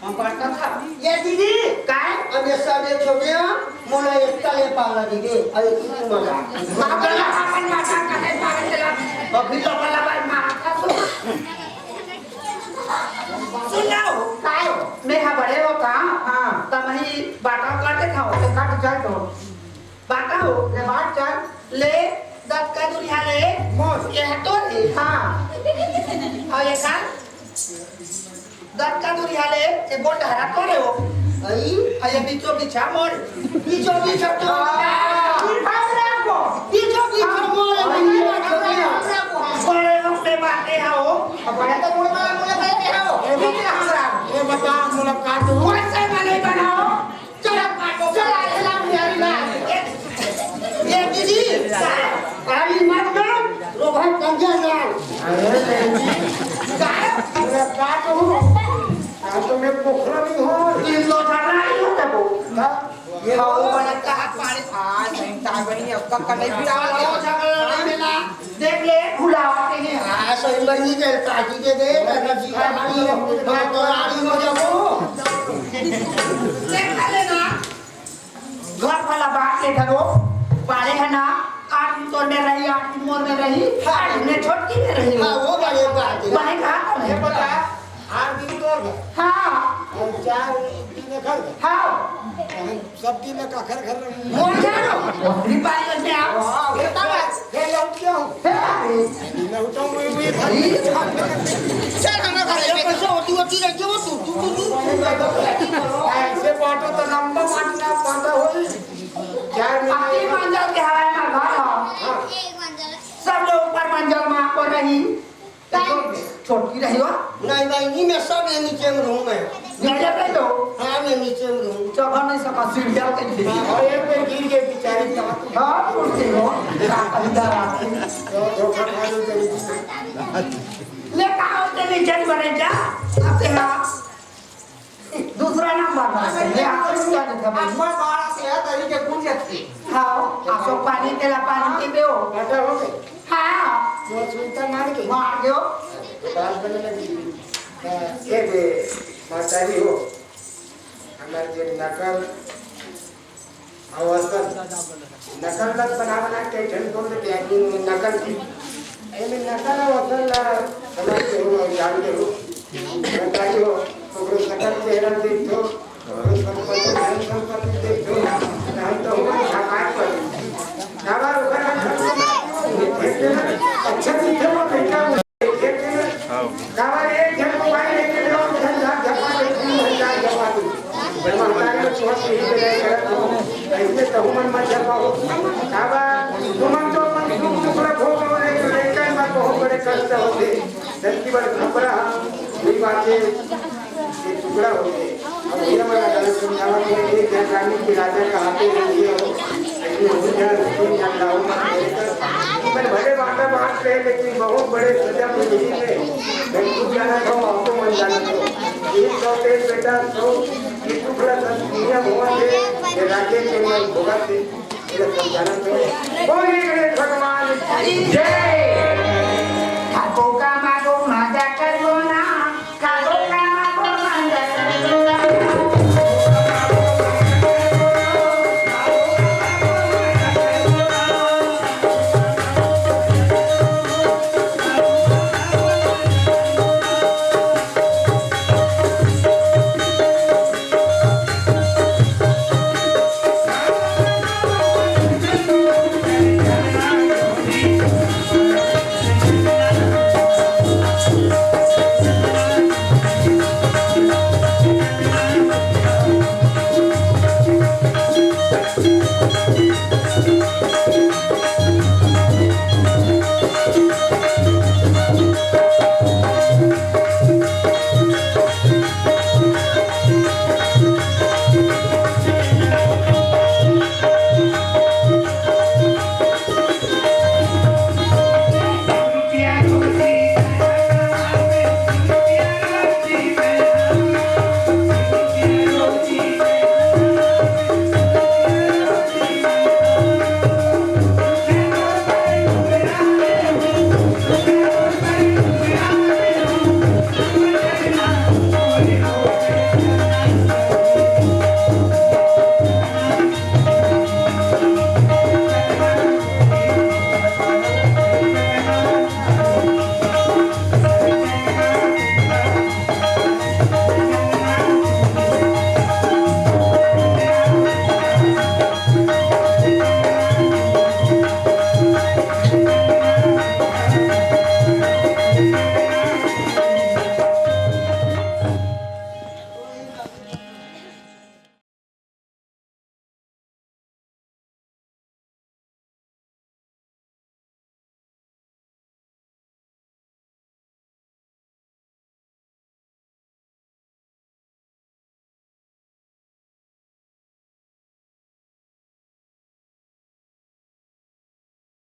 हम पढ़ता था। ये दीदी, काय? अब ये सब ये छोटे हैं, मोला एकता ले पाला दीदी। अरे, तू मजा। बाबा, अपन माता का नहीं पावे चला। अभी तो वाला भाई मारा था तू। सुन ना हो, काय हो? मैं हाँ बड़े हो का? हाँ। तब ही बाटा कर दे था, उसे काट जाए तो। बाटा हो, ले बात चल, ले, दस का दूरी हाले। मोर। ये तो रे। हाँ। और ये का? दस का दूरी हाले, ये बोल हरा तो रे हो। आई? और ये बीचों बीच है मोर। बीचों बीच है तो। हाँ। बीचों बीच है मोर, बीचों बीच है। बड़े लोग से बातें आओ। अब बड़े तो मुड़ मार, मुड़ मार के आओ। ये बता, मुलाकात हो। वैसे मैं नहीं बनाओ। चल, चल, चल, चल, चल। ये दीदी, अरे मत ना, रो भाई, कंजर ना। अरे, अरे, का कहूँ? आज तो मैं पोखरा नहीं हूँ। तीन दो झगड़ा नहीं होता वो। हाँ? ये हाँ, वो वाला का हाथ पानी। हाँ, नहीं, तार बनी, अब तक का नहीं पिया हुआ। वो झगड़ा नहीं मिला। देख ले, बुलावा के लिए। हाँ, सही बनी के काकी के दे, करना जी का हाथ में, हम तो राजी हो जाबो। देख लेना। घर वाला बात ले धरो, पाले है ना, आठ दिन तोर में रही, आठ दिन मोर में रही, आठ दिन में छोटकी में रही। हाँ, वो वाली बात है। बने कहा था ये नहीं? बता, आठ दिन तोर घर। हाँ। और चार दिन घर। हाँ। हम सब दिन में काखर घर रहे। मोर जानो, ओतरी पारी में आप। हाँ, ये तो बात। ये लौट गया हूँ। हे बाबू। ये लौटा हूँ, मैं, मैं भाई। चल, हमारे घर में पैसा होती, होती रह गया, तू, तू, तू, तू। ऐसे बाटो तो लंबा बांटना, बांधा होई। चार महीने अपनी मंजल के हवाई में घर हो। हाँ। सब लोग ऊपर मंजल में आपको रही। छोटकी रही हो? नहीं भाई, नहीं, मैं सब ये नीचे में रहूँ मैं। नीचे में रहो? हाँ, मैं नीचे में रहूँ। चढ़ नहीं सका, सीढ़िया कहीं से। हाँ, और एक में गिर के बेचारी जात। हाँ, टूट गई हो। क्या कही जा रहा है? तो धोखा खा लो जरूर। ले, कहाँ होते नीचे में रह जा? आते हैं आप। दूसरा नाम बाबा से, ये आपको क्या लिखा भाई? अम्मा बारह से है, दही के गुंज अच्छी। हाँ, आप लोग पानी, तेला पानी पीबे हो। बेटा हो गए? हाँ। वो सुनता मार के? मार दो। बात बने लगी। ये दे, माताजी हो, हमारे जे नकल अउ असल नकल लग बना बना के ठन बोल देते हैं, आदमी नकल की। एमे नकल अउ असल ला समझते हो अउ जानते हो। बताइए हो, ओकरो सकल चेहरा देखो, ओकरो संपत्ति, धन संपत्ति देखो। हम तो हुआ छापाए पर। काबर ओकर अच्छा दिखे वो बेटा। काबर एक झन मोबाइल लेके जाओ, झन झाक झपा दे, तीन हजार झपा दे। मैं महतारी में तुहर पीढ़ी के जाए करत हूँ। ऐसे कहूँ मन मत झपाओ। काबर तुमन तो अपन सुख दुख ला भोग और एक लइका में बहुत बड़े कष्ट होते। धरती पर खपरा हुई बातें, ये टुकड़ा होते। भैया मन ला समझावत हे, एक झन रानी के राजा कहाथे, ये हो, ऐसे हो जा, रुको, या लाओ मत, पर भले बांटा बांट ले, लेकिन बहुत बड़े सजा मिली है। मैं खुद जाना था, आपको मन जाना था। एक सौ तेईस बेटा, सौ ये टुकड़ा सब दुनिया भगवान दे, ये राज्य के मन भोगत दे, ये सब जाना था। बोलिए गणेश भगवान की जय।